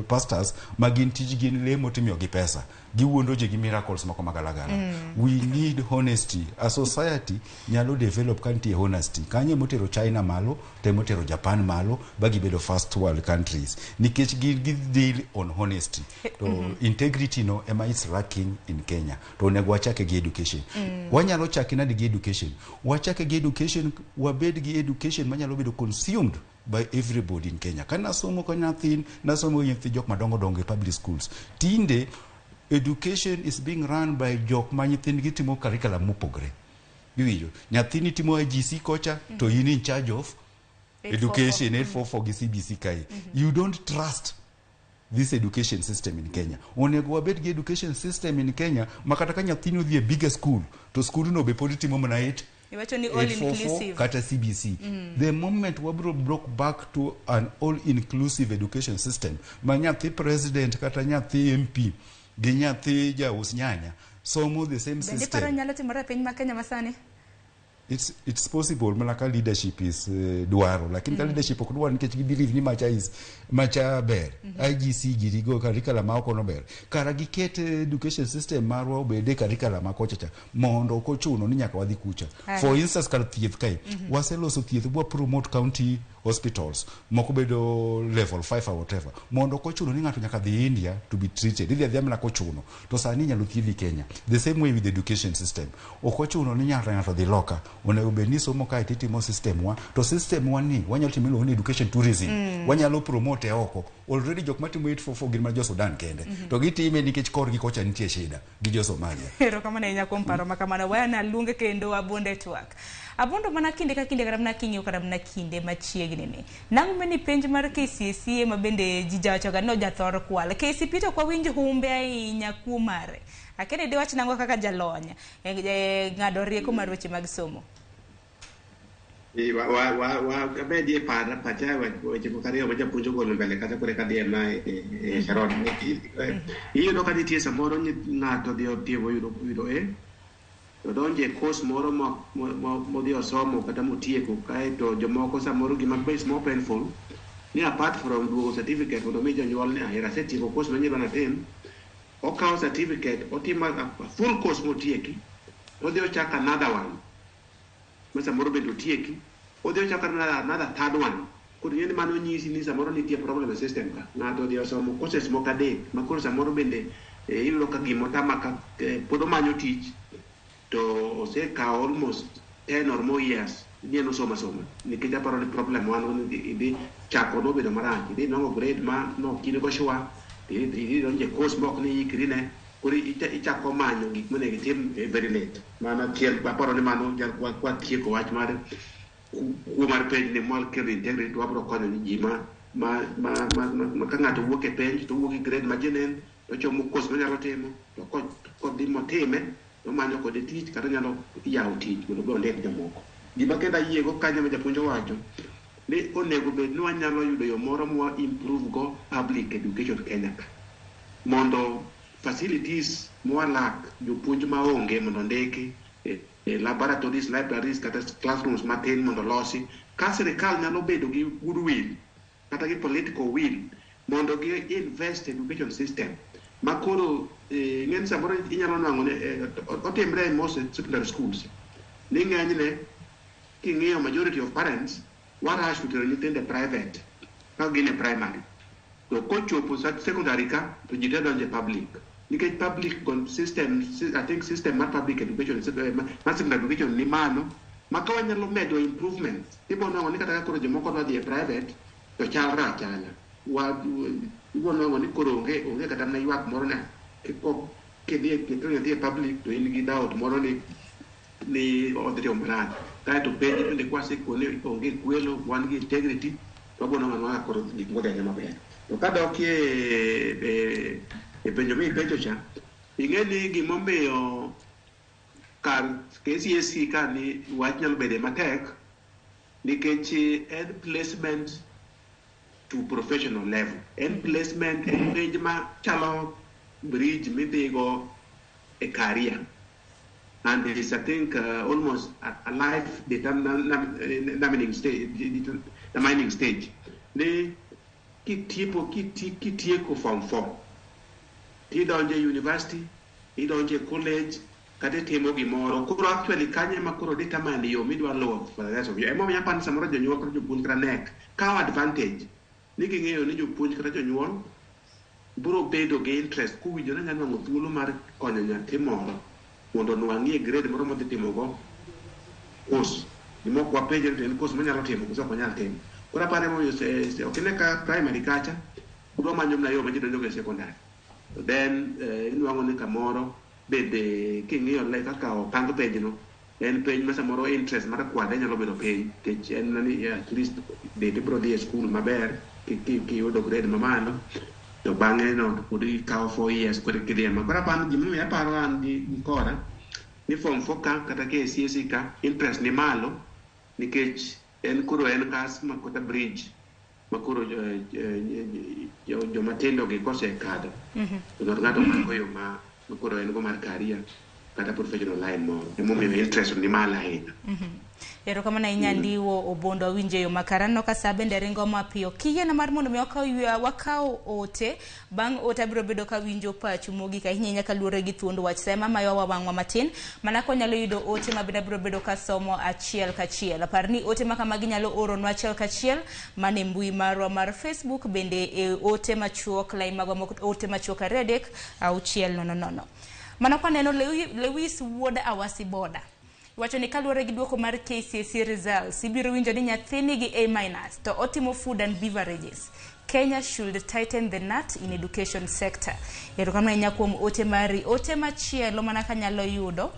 pastors ma gin tijgi gin lemo timiyogi pesa. Giwuondo ji gi miracles moko magalagala. We need honesty. A society nyalo develop ka nitie honesty. Kanyo emotero China malo, to emotero Japan malo, ba gibedo first world countries. Nikech gi deal on honesty. To integrity no ema is lacking in Kenya. To onego wachake gi education. Wanyalo chake nade gi education? Wachake gi education, wabed gi education manyalo bedo consumed by everybody in Kenya. Ka nasomo ka nyathin, nasomo gi nyithi jok madongo dongo e public schools. Tinde education is being run by jok ma nyithindgi timo curriculum mopogre. Iwinjo, nyathini timo IGC kocha to in in charge of 844. education 844 gi CBC kae. You don't trust this education system in Kenya. Onego wabed gi education system in Kenya ma kata ka nyathini odhi e bigger school to skundno be pod timo mana 8 Iwacho ni all 844 inclusive. kata CBC. The moment wabro broke back to an all inclusive education system ma nyathi president kata nyathi MP gi nyathi jaus nyanya somo the same Bende system. iparo nyalo timore e piny ma Kenya masani? It's possible mana ka leadership is dwaro, lakini ka leadership ok dwar nikech gi believe ni macha is macha ber. IGC girigo curriculum ma oko no ber, kara giket education system marwa obed e curriculum ma kocha cha mondo ok ochuno ni nyaka wadhi kucha. Aye. For instance, kar thieth kae waseloso thieth bwa promote county hospitals moko bedo level 5 or whatever mondo ok ochuno ni ng'ato nyaka dhi India to be treated, idhi adhiya mana kochuno to sani inyalo thiedhi Kenya. The same way with the education system, ok ochuno ni nyaka ng'ato dhi loka, onego bed ni somo kae titimo system wa to system wa ni wanyalo timo iluongo ni education tourism. Wanyalo promote e oko. Already jok matimo 844 gin mana jo Sudan kende to gitime nikech korgi kocha nitie shida gi jo Somalia. Erokamano ahinya kuom paro ma kamano. Waya naluonge kendo Abondo e twak. Abondo, mana kinde ka kinde kata mana king'iyo kata mana kinde machiegni ni. Nang'o mani penj mar KCSE ma bende ji jawachoga ni ojathor kwal. KCPE to ok wawinj humbe ahinya kuom mare. Akia ni diwach nang'o kaka jalony e ng'ado rieko mar weche mag somo. Wa abedie para pacha weche moko ariyo ma japuonj ogolo mbele kata kore kadhi e ma e Sharon. Iyudo ka nitie samoro ng'ato odhi otiemo yudo A to donjo e course moro modhi osomo kata motieko, kaeto jomoko samoro gima is more painful ni apart from duogo certificate mondo mi jonyuol ni ahera asetieko course manyien natim, okawo certificate otimo a full course motieki, odhi ochako another one ma samoro bende otieki, odhi ochako another third one. Koro ing'e ni mano nyisi ni samoro nitie problem e system ka ng'ato odhi osomo courses moko adek ma koro samoro bende iyudo ka gimotama ka pod omanyo tich to osekawo almost 10 or more years ni en osomo asoma, nikech aparo ni problem wan go ni idhi chako nobedo marach, idhi nwang'o grade ma nok in go sure, idhi donjo e course ma ok ni ikri ne, koro ichako manyo gik monego itim very late. Mano achiel aparo ni mano kwatieko wach mar kuo mar penj ni mwakelo integrity to wabiro konyo ni ji ma ka ng'ato wuok e penj to owuok gi grade ma genuine to ochomo course monyalo timo to kodhi motime tomanyo kode tich kata onyalo yawo tich mondo be ondik jomoko. Gima kendo ayiego kanyo ma japuonj owacho ni onego bed ni wanyalo yudo yo moro mwa improve go public education Kenya ka mondo facilities mwalak, jopuonj maonge mondo ondiki e laboratories, libraries kata classrooms matin mondo olosi. Ka sirikal nyalo bedo gi goodwill kata gi political will mondo gi invest education system ma koro ng'eny samoro inyalo nwang'o ni otimre e most secondary schools ni ng'enyne king'iyo majority of parents warush to tero nyithindo e private ka gin e primary, to kochopo secondary ka to ji te donjo e public nikech public system, I think system mar public education, mar secondary education ni malo ma ka wanyalo medo improvements ibo nwang'o ni kata ka koro jomoko dwa dhi e private to chalre achala ibo nwang'o ni koro onge kata mana ywak moro na kidhi kiketo nyathi e public to in gi doubt moro ni odhi timo marach. Kaeto penj bende kwasekone onge kwelo, wan gi integrity, to wabo nwang'o anwang'a koro gik moko dhi adhiya maber. To kadok e penjo mipenjo cha, ing'e ni gimomiyo kar KCSE ka ni wach nyalo bede matek nikech en placement to professional level, en placement, en penj ma chalo bridge midhigo e career and it's, I think, almost a life determining stage, determining stage ni kitieko kitieko form 4 tidonjo e university, idonjo e college kata itimo gimoro, koro actually kanyo ema koro determine yo midwa luwo for the rest of your. Emomiyo aparo ni samoro jonyuol kata jopuonj kata KNEC kawo advantage ni ging'eyo ni jopuonj kata jonyuol biro bedo gi interest kowinjo ni anyalo nwang'o thuolo mar konyo nyathi moro mondo onwang'ie grade moro modhi timogo course. Gima ok wapenjre to en course monyalo timo koso ok onyal timo. Koro aparo emomiyo ok ine ka primary kacha udwa manyo mana yo ma ji donjogo e secondary. To then inwang'o ni kamoro bende king'iyo le kaka opang penjno En penj ma samoro interest mar kwade nyalo bedo piny nikech en ni at least bende ibiro dhi e skul maber kiyudo grade mamalo to bang'e no to pod ikawo 4 years koro kidhi ema. Koro aparo gimomiyo aparo an gi kora ni form 4 ka kata KCSE ka interest ni malo nikech en koro en kas ma kata bridge ma koro joma tindo gi kosekadho to ng'ato ng'ato mako yo ma koro en go mar career kata professional line moro. Emomiyo interest ni malo ahinya. Erokamano ahinya. Ndiwo Obondo, awinjo e yo makare. Aneno ka sa bende ringo mapiyo. Kiyiena mar mondo mi wakaw wakaw ote, bang' ote abiro bedo kawinjo pachu mogik ahinya ahinya kaluwore gi thuond wach. Sa ema mayowa wang'wa matin mana kwanyalo yudo ote ma bende abiro bedo kasomo achiel kachiel. Par ni ote ma kamagi nyalo oronwa achiel kachiel mana e mbui marwa mar Facebook, bende e ote machuok lai magwa ote machuok 23600. Mano kwaneno Lewis wuod Awasi Boda wacho ni kaluwore gi duoko mar KCSE results, ibiro winjo ni nyathi nigi A minus to otimo food and beverages. Kenya should tighten the nut in education sector. Erokamano ahinya kuom ote mari. Ote machielo mana kanyalo yudo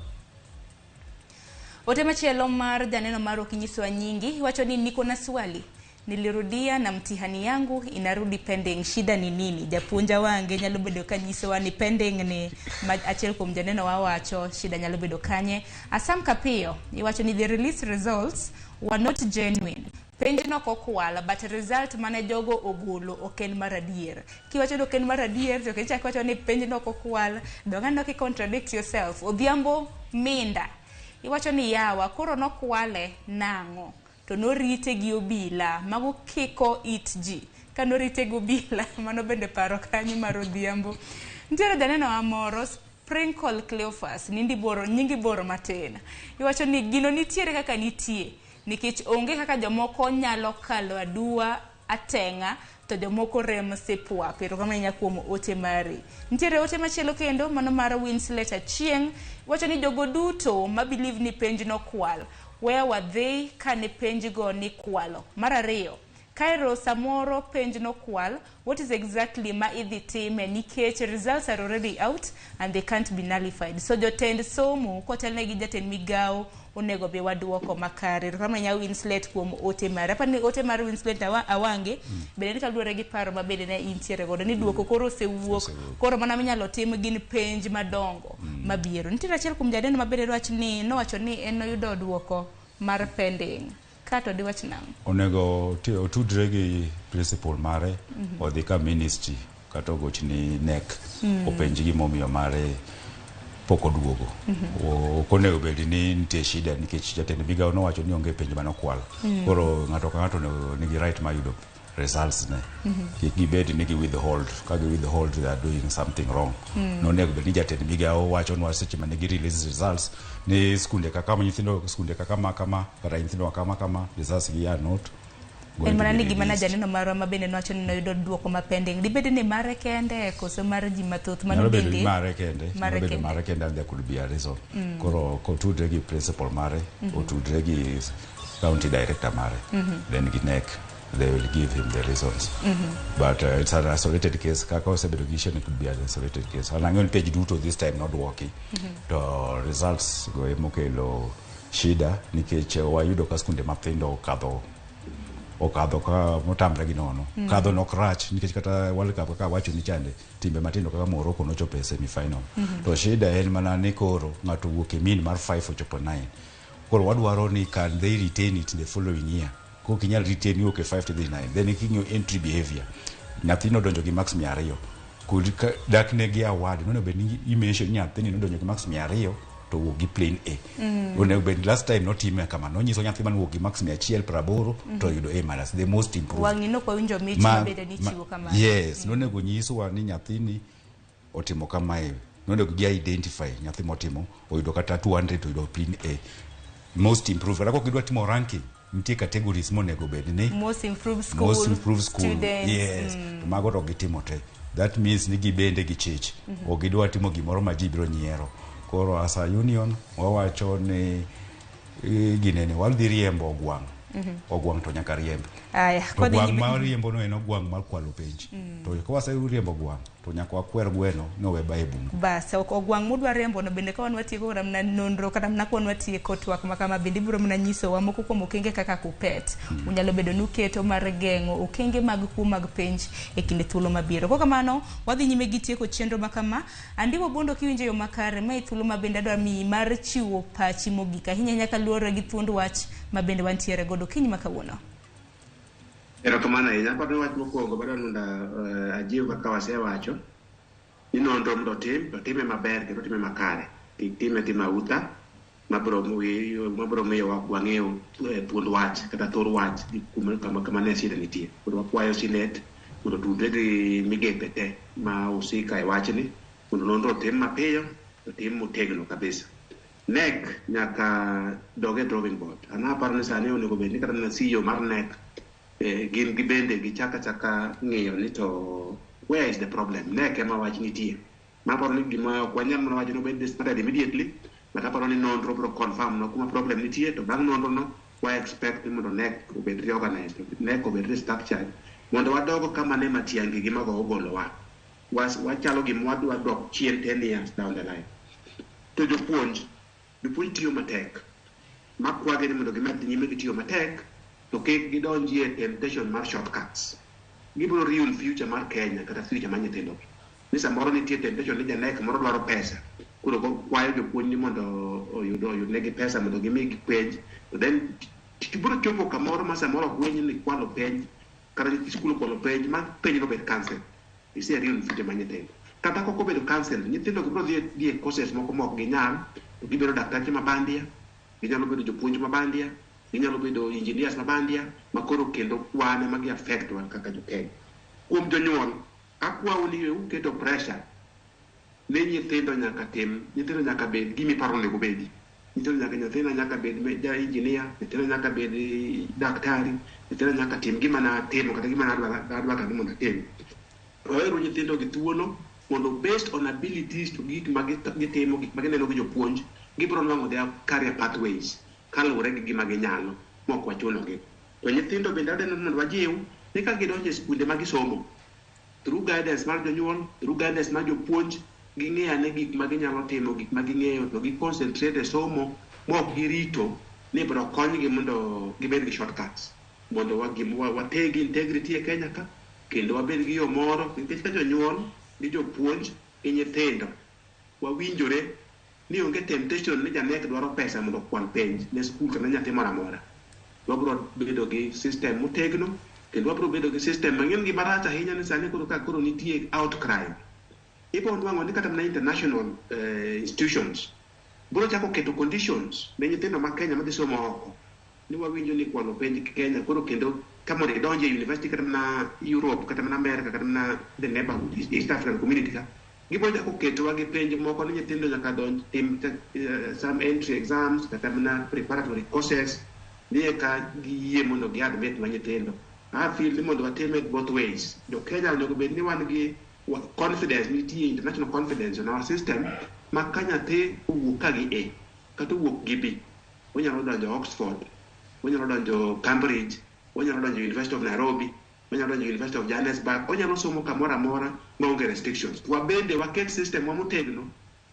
ote machielo mar janeno mar ok inyisowa nyingi, wacho ni niko na swali, nilirudia na mtihani yangu inarudi pending, shida ni nini? Japuonj Awange nyalo bedo ka nyisowa ni pending ni ma achiel kuom janeno wa wacho shida nyalo bedo kanye. Asam Kapiyo iwacho ni the release results were not genuine, penj nok okwal but result mane jogo ogolo ok en mar adier. Kiwacho ni ok en mar adier to kichako iwacho ni penj nok okwal, dong aneno ki contradict yourself. Odhiambo Minda iwacho ni yawa koro nokwale nang'o to norite gi obila mago kiko it ji ka norite gi obila. Mano bende paro kanyo mar Odhiambo. Nitiere janeno wa moro Sprinkle Cleophas, nindi boro nyingi boro matin, iwacho ni gino nitiere kaka nitie nikech onge kaka jomoko nyalo kalo aduwa ateng'a to jomoko rem sipwap. Erokamano ahinya kuom ote mari. Nitiere ote machielo kendo mano mar Winslet Achieng', wacho ni jogo duto ma believe ni penj nokwal, where were they kane penj go ni kwalo? Mar ariyo, Cairo samoro penj nokwal, what is exactly ma idhi time nikech results are already out and they can't be nullified? So jotend somo kotelne gi jatend migawo onego be waduoko makare. Erokamano ahinya Winslet kuom ote mare. Aparo ni ote mar Winslet Awange bende ni kaluwore gi paro ma bende ne intiere godo ni duoko koro osewuok, koro mana minyalo tim gin penj madongo mabiro. Nitiere achiel kuom janeno ma bende dwach ni nowacho ni en noyudo duoko mar pending kato diwach nang'o? Onego otudre gi principal mare, odhi ka ministry kata ogochni KNEC, openj gimomiyo mare pok oduogo. Ok onego bed ni nitie shida nikech jatend migawo nowacho ni onge penj manokwal. Koro ng'ato ka ng'ato onego nigi right mar yudo results ne. Kik gibed ni gi withhold. Ka gi withhold, they are doing something wrong. Nonego bed ni jatend migawo wachonwa seche mane gi release results ni skunde kaka nyithindo, skunde kaka ma kama kata nyithindo kama kama, results gi are not En mana ni gima na janeno marwa ma bende nowacho ni noyudo duoko ma pending, dibed ni mare kende koso mar ji mathoth? Mano Nyalo bedo ni bende mare kende. Mare Nyalo bedo kende. mare kende and there could be a reason. Koro kotudre gi principal mare, otudre gi county director mare, then gi KNEC, they will give him the reasons. But it's an isolated case. Kaka osebedo gi issue, it could be an isolated case. An ang'eyo ni penj duto this time nodwoki to results go emokelo shida nikech wayudo ka skunde mathindo okadho ka motamre gi nono. Kadho nok rach nikech kata World Cup kaka wacho ni chande timbe matindo kaka Morocco nochopo e semi final. To shida en mana ni koro ng'ato wuok e mean mar 5 ochopo 9. Koro wadwaro ni can they retain it the following year? Kok inyal retain iwuok e 5 to dhi 9, then king'iyo entry behavior, nyathino odonjo gi marks 200 kod dak ne gi award nonego bed ni imention ni nyathini nodonjo gi marks 200 to owuok gi plain A. Onego bed last time notime kama nonyiso nyathi mane owuok gi marks 180 to oyudo A minus, the most improved. Wang'ni nok wawinjo mich ma bende nichiwo kamano. Yes, nonego nyiswa ni nyathini otimo kamae. Nonego gi identify nyathi motimo oyudo kata 200 to oyudo plain A, most improved. Kata kok gidwa timo ranking, nitie categories monego bed ni most improved school, most improved school, students. Yes. To mago to gitimo te. That means ni gibende gichich ok gidwa timo gimoro ma ji biro nyiero. Koro as a union wawacho ni ginene wadhi riembo ogwang'. Ogwang' to nyaka riemb. Aya, To kodhi ogwang' nyime. ma riembo no en ogwang' mar kwalo penj. To ka waseriembo ogwang' to nyaka wakwer gweno ni owe bayo e bungu. Bas ok ogwang' mudwa riembo no bende ka wan watieko kata mana nonro kata mana kwan watieko twak ma kama bende ibiro mana nyisowa moko kuom okenge kaka KUPPET unyalo bedo ni uketo mar geng'o okenge mag kuo mag penj e kinde thuolo mabiro. Kok kamano wadhi nyime gi tieko chenro ma kama. Andiwo Bondo kiwinjo e yo makare mae thuolo ma bende adwa miyi mar chiwo pachi mogik ahinya ahinya kaluwore gi thuond wach ma bende wantiere godo kiny ma kawuono. Erokamano ahinya. Aparo ni wach mokwongo madwa ni mondo ajiw kaka wasewacho ni nonro mondo otim, to otime maber kendo otime makare. Kik time tima autha mabiro miyo wang'eyo thuond wach kata thor wach gi kama ne shida nitie. Koro wakwayo Senate mondo otudre gi migepe te ma husika e wachni mondo nonro otim mapiyo to otim motegno kabisa. NEC nyaka dog e drawing board. An aparo ni sani onego bed ni kata mana CEO mar NEC gin gibende gichaka chaka ng'iyo ni to where is the problem. NEC ema wach nitie. Maparo ni gima ok wanyal mana wacho ni obed disbanded immediately, but aparo ni nonro biro confirm no kuma problem nitie, to bang' nonro no wa expect ni mondo NEC obed reorganized, NEC obed restructured, mondo wadogo kama ne Matiang'i gi mago ogolowa. Wachalo gima wadwa dok chien 10 years down the line. To jopuonj tiyo matek. Makwagi ni mondo gimed nyime gi tiyo matek, to kik gidonjie temptation mar shortcuts. Gibiro ruin future mar Kenya kata future mar nyithindogi. Ni samoro nitie temptation ni janek moro dwaro pesa. Koro kwayo jopuonj ni mondo oyud negi pesa mondo gimigi penj. To then biro chopo kamoro ma samoro ok winj ni kwalo penj kata nyithi skul okwalo penj ma penj no bed cancel. Ise ruin future mar nyithindo. Kata kok obedo cancel, nyithindo biro dhi e courses moko ma ok ginyal, to gibedo daktache ma bandia, ginyalo bedo jopuonj ma bandia, ginyalo bedo engineers ma bandia, ma koro kendo wan ema gi affect wan kaka jo Kenya. Kuom jonyuol, akwau ni uketo pressure ne nyithindo nyaka tim, nyithindo nyaka bed gima iparo onego bedi. Nyithindo nyaka, nyathina nyaka bed ja engineer, nyathina nyaka bed daktari, nyathina nyaka tim gima natimo kata gima nadwa kata mondo atim. Waweru nyithindo gi thuolo mondo based on abilities to gik ma gitimo, gik ma gineno gi jopuonj, gibiro nwang'o their career pathways kaluwore gi gima ginyalo mok wachunogi. To nyithindo bende adeno mondo wajiw ni ka gidonjo e skunde ma gisomo, through guidance mar jonyuol, through guidance mar jopuonj, ging'e ane gik ma ginyalo timo, gik ma ging'eyo, to gi concentrate e somo mok girito ni ibiro konygi mondo gibed gi shortcuts, mondo wateg integrity e Kenya ka, kendo wabed gi yo moro, nikech ka jonyuol gi jopuonj gi nyithindo wawinjore ni onge temptation ni janek dwaro pesa mondo okwal penj ne skul kata nyathi moro amora. Wabiro bedo gi system motegno, kendo wabiro bedo gi system mang'eny. Gima rach ahinya ni sani koro ka koro nitie outcry, ibiro nwang'o ni kata mana international institutions biro chako keto conditions ne nyithindo ma Kenya madhi somo oko ni wawinjo ni kwalo penj Kenya koro kendo ka mondo idonje e university kata mana Europe kata mana America kata mana the neighborhood East African community ka gibiro chako ketowa gi penj moko ni nyithindo nyaka donj tim some entry exams kata mana preparatory courses ni eka giyie mondo gi admit ma nyithindo. I feel ni mondo watime both ways. Jo Kenya onego bed ni wan gi confidence, nitie international confidence on our system ma ka nyathi owuok ka gi A kata owuok gi B, onyalo donjo Oxford, onyalo donjo Cambridge, onyalo donjo University of Nairobi, onyalo donjo University of Johannesburg, onyalo somo kamoro amora maonge restrictions. Wabende waket system wa motegno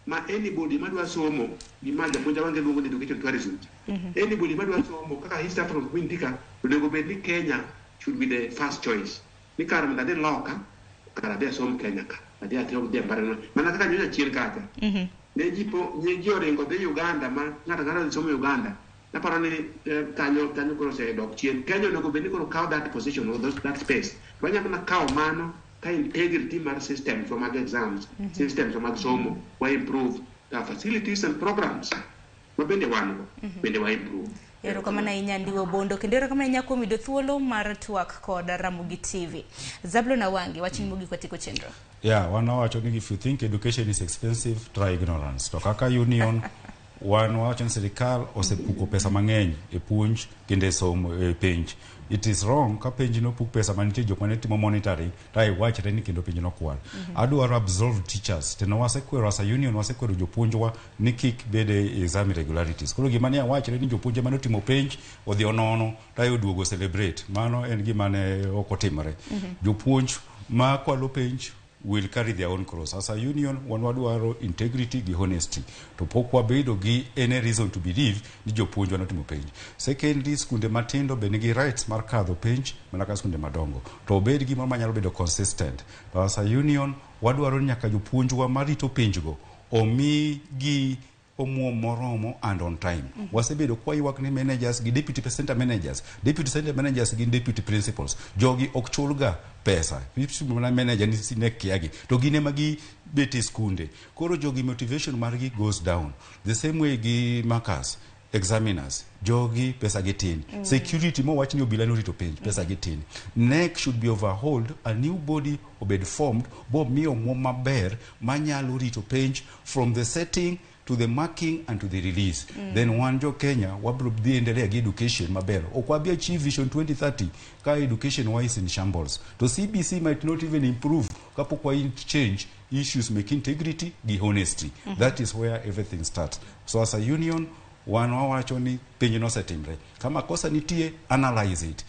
ma anybody madwa somo, gima japuonj Awange luongo ni education tourism. Anybody madwa somo kaka East African community ka, onego bed ni Kenya should be the first choice. Ni kar mondo adhi loka, kar adhi asom Kenya ka, adhi atim dhi ambare. Mana kaka nyocha chien kacha. Ne ji po, ne ji oringo dhi Uganda ma ng'ato ang'ata dhi somo Uganda. Naparo ni kanyo koro osedok chien. Kenya onego bed ni koro kawo that position or that space. Wanyalo mana kawo mano ka integrity mar systems mag exams, systems mag somo, wa improve the facilities and programs ma bende wan go, bende wa improve. Erokamano ahinya Andiwo Bondo, kendo erokamano ahinya kuom yudo thuolo mar twak kod Ramogi TV. Zablon Awangi, wachni mogik watieko chenro. Yeah, wan wawacho ni if you think education is expensive, try ignorance. To kaka union, wan wawacho ni sirikal osepuko pesa mang'eny e puonj kendo e somo e penj. It is wrong ka penj nopuk pesa manitie jok mane timo monitoring to iwachre ni kendo penj nokwal. Adwaro absolve teachers. Teno wasekwero as a union, wasekwero jopuonjwa ni kik bede exam irregularities. Koro gima ne awachre ni jopuonje mane otimo penj odhi onono to ae oduogo celebrate. Mano en gima ne ok otimore. Jopuonj ma kwalo penj will carry their own cross. As a union, wan wadwaro integrity gi honesty. To pok wabedo gi any reason to believe ni jopuonjwa notimo penj. Secondly, skunde matindo be nigi rights mar kadho penj mana ka skunde madongo. To obed gimoro manyalo bedo consistent. To as a union, wadwaro ni nyaka jopuonjwa marito penjgo omi gi omuom moromo and on time. Wasebedo kwaywak ni managers gi deputy center managers, deputy center managers gin deputy principals. Jogi ok chulga pesa. Mana manager ni ne kiagi. To gin ema gibet e skunde. Koro jogi motivation margi goes down. The same way gi markers, examiners, jogi pesa gi tin. Security mowach ni obila norito penj, pesa gi tin. KNEC should be overhauled, a new body obed formed, bo miyo omuom maber manyalo rito penj from the setting to the marking and to the release. Then wan jo Kenya wabro dhi endelea gi education maber. Ok wabi achieve Vision 2030 ka education wa is in shambles. To CBC might not even improve kapok wa change issues mek integrity gi honesty. That is where everything starts. So as a union, wan wawacho ni penj nosetimre. Kama kosa nitie, analyze it.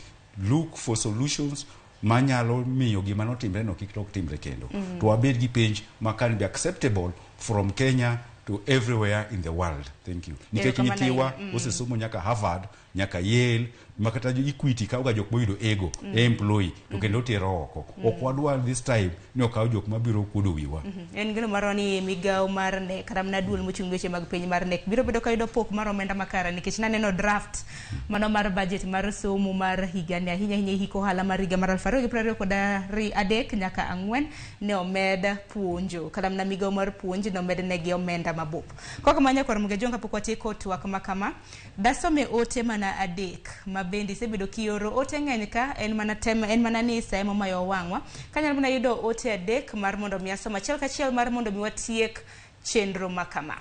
Look for solutions manyalo miyo gima notimre no kik dok timre kendo. To wabed gi penj ma can be acceptable from Kenya to everywhere in the world. Thank you. Nikech Erokamano nyithiwa ahinya. Osesomo nyaka Harvard, nyaka Yale, makata jo Equity kawo ga jok moyudo ego e employee to kendo tero oko. Ok wadwar this time ni okaw jok mabiro kuodo wiwa. En geno marwa ni migawo mar KNEC kata mana duol mochung' weche mag piny mar KNEC biro bedo ka yudo pok mar omenda makare, nikech naneno draft mano mar budget mar somo mar higani, ahinya ahinya hik ohala mar higa mar 2023 nyaka 4, ne omed puonjo kata mana migawo mar puonj nomed negi omenda mabup. Kok manya kor Mgejonga, kapok watieko twak ma kama, dasome ote mana adek ma bende isebedo kioro. Ote ng'eny ka en mana tem, en mana ni sa ema omayo wang'wa. Kanyalo mana yudo ote adek mar mondo mi asom achiel kachiel mar mondo mi watiek chenro ma kama.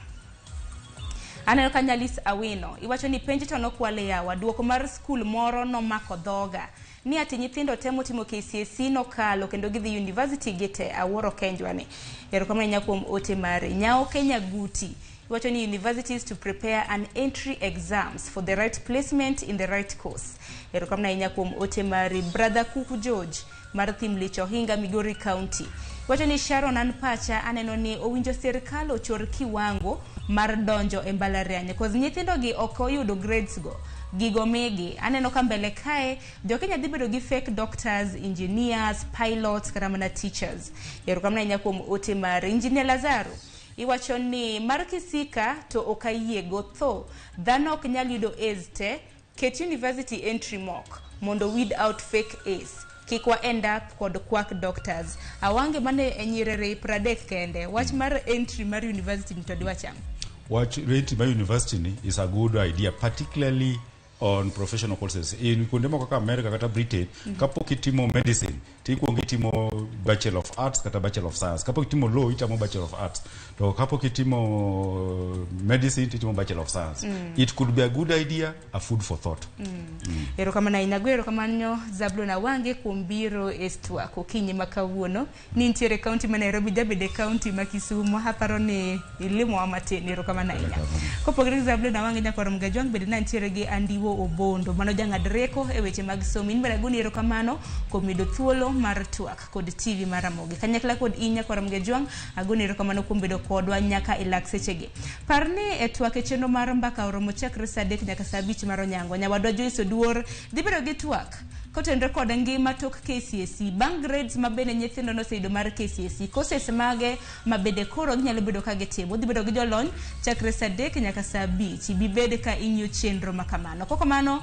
Aneno ka Nyalis Awino iwacho ni penj to nokwal yawa, duoko mar skul moro nomako dhoga ni ati nyithindo temo timo KCSE nokalo kendo gidhi university gite, awuoro kenjwa ni. Erokamano ahinya kuom ote mari. Nyao Kenya Guti iwacho ni universities to prepare an entry exams for the right placement in the right course. Erokamano ahinya kuom ote mari. Brother Kuku George mar Thimlich Ohinga, Migori County, wacho ni Sharon, an pacha aneno ni owinjo sirikal ochor kiwango mar donjo e mbalariany, cause nyithindo gi ok oyudo grades go, gigo migi aneno ka mbele kae jokenya dhi bedo gi fake doctors, engineers, pilots kata mana teachers. Erokamano ahinya kuom ote mari. Engineer Lazaro iwacho ni mar Kisika to ok ayiego, tho dhano ok nyal yudo A's te, ket university entry mock mondo weed out fake A's, kik wa end up kod quack doctors. Awange mane e nyiriri 30 kende, wach mar entry mar university ni to diwachang? Wach entry mar university ni is a good idea, particularly on professional courses. In kuonde moko kaka America kata Britain, kapok itimo medicine, tikuongo itimo Bachelor of Arts kata Bachelor of Science. Kapok itimo law, itimo Bachelor of Arts. To kapok itimo medicine, titimo Bachelor of Science. It could be a good idea, a food for thought. Erokamano ahinya. Go erokamano Zablon Awange kuom biro e twak okinyi ma kawuono. Ni nitiere kaunti ma Nairobi, jabedo e kaunti ma Kisumo, aparo ni ilimowa matin. Erokamano ahinya. Kopogore gi Zablon Awange, nyakwar Mgajwang', bende nantiere gi Andiwo Obondo mano jang'ad rieko e weche mag somo. In bende agoni erokamano kuom yudo thuolo mar twak kod TV mar Ramogi kanyakla kod in nyakwar Mgajwang'. Agoni erokamano kuom bedo kodwa nyaka e lak sechegi. Par ni e twak e chenro mar mbaka oromo chakre saa 3 nyaka saa 5 mar onyango. Nyawadwa Joyce Oduor dhi bedo gi twak kotenore kod ngima tok KCSE, bang' grades ma bende nyithindo noseyudo mar KCSE, courses mage ma bende koro ginyalo bedo ka gitimo. Dhi bedo gi jolony chakre saa 3 nyaka saa 5. Bibed ka ing'iyo chenro ma kamano. Kokamano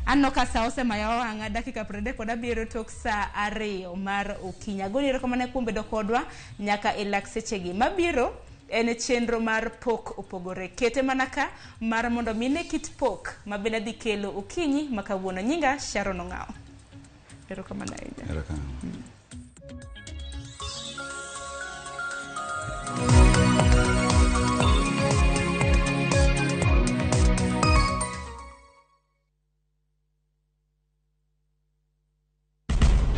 aneno ka sa osemayo wang'a dakika 37 tok saa 2 mar okinyi. Agoni erokamano kuom bedo kodwa nyaka e lak sechegi. Mabiro en chenro mar pok opogore, kete mana ka mar mondo mi ne kit pok ma bende dhi kelo okinyi ma kawuono. Nyinga Sharon Ong'awo. Erokamano ahinya. Erokamano.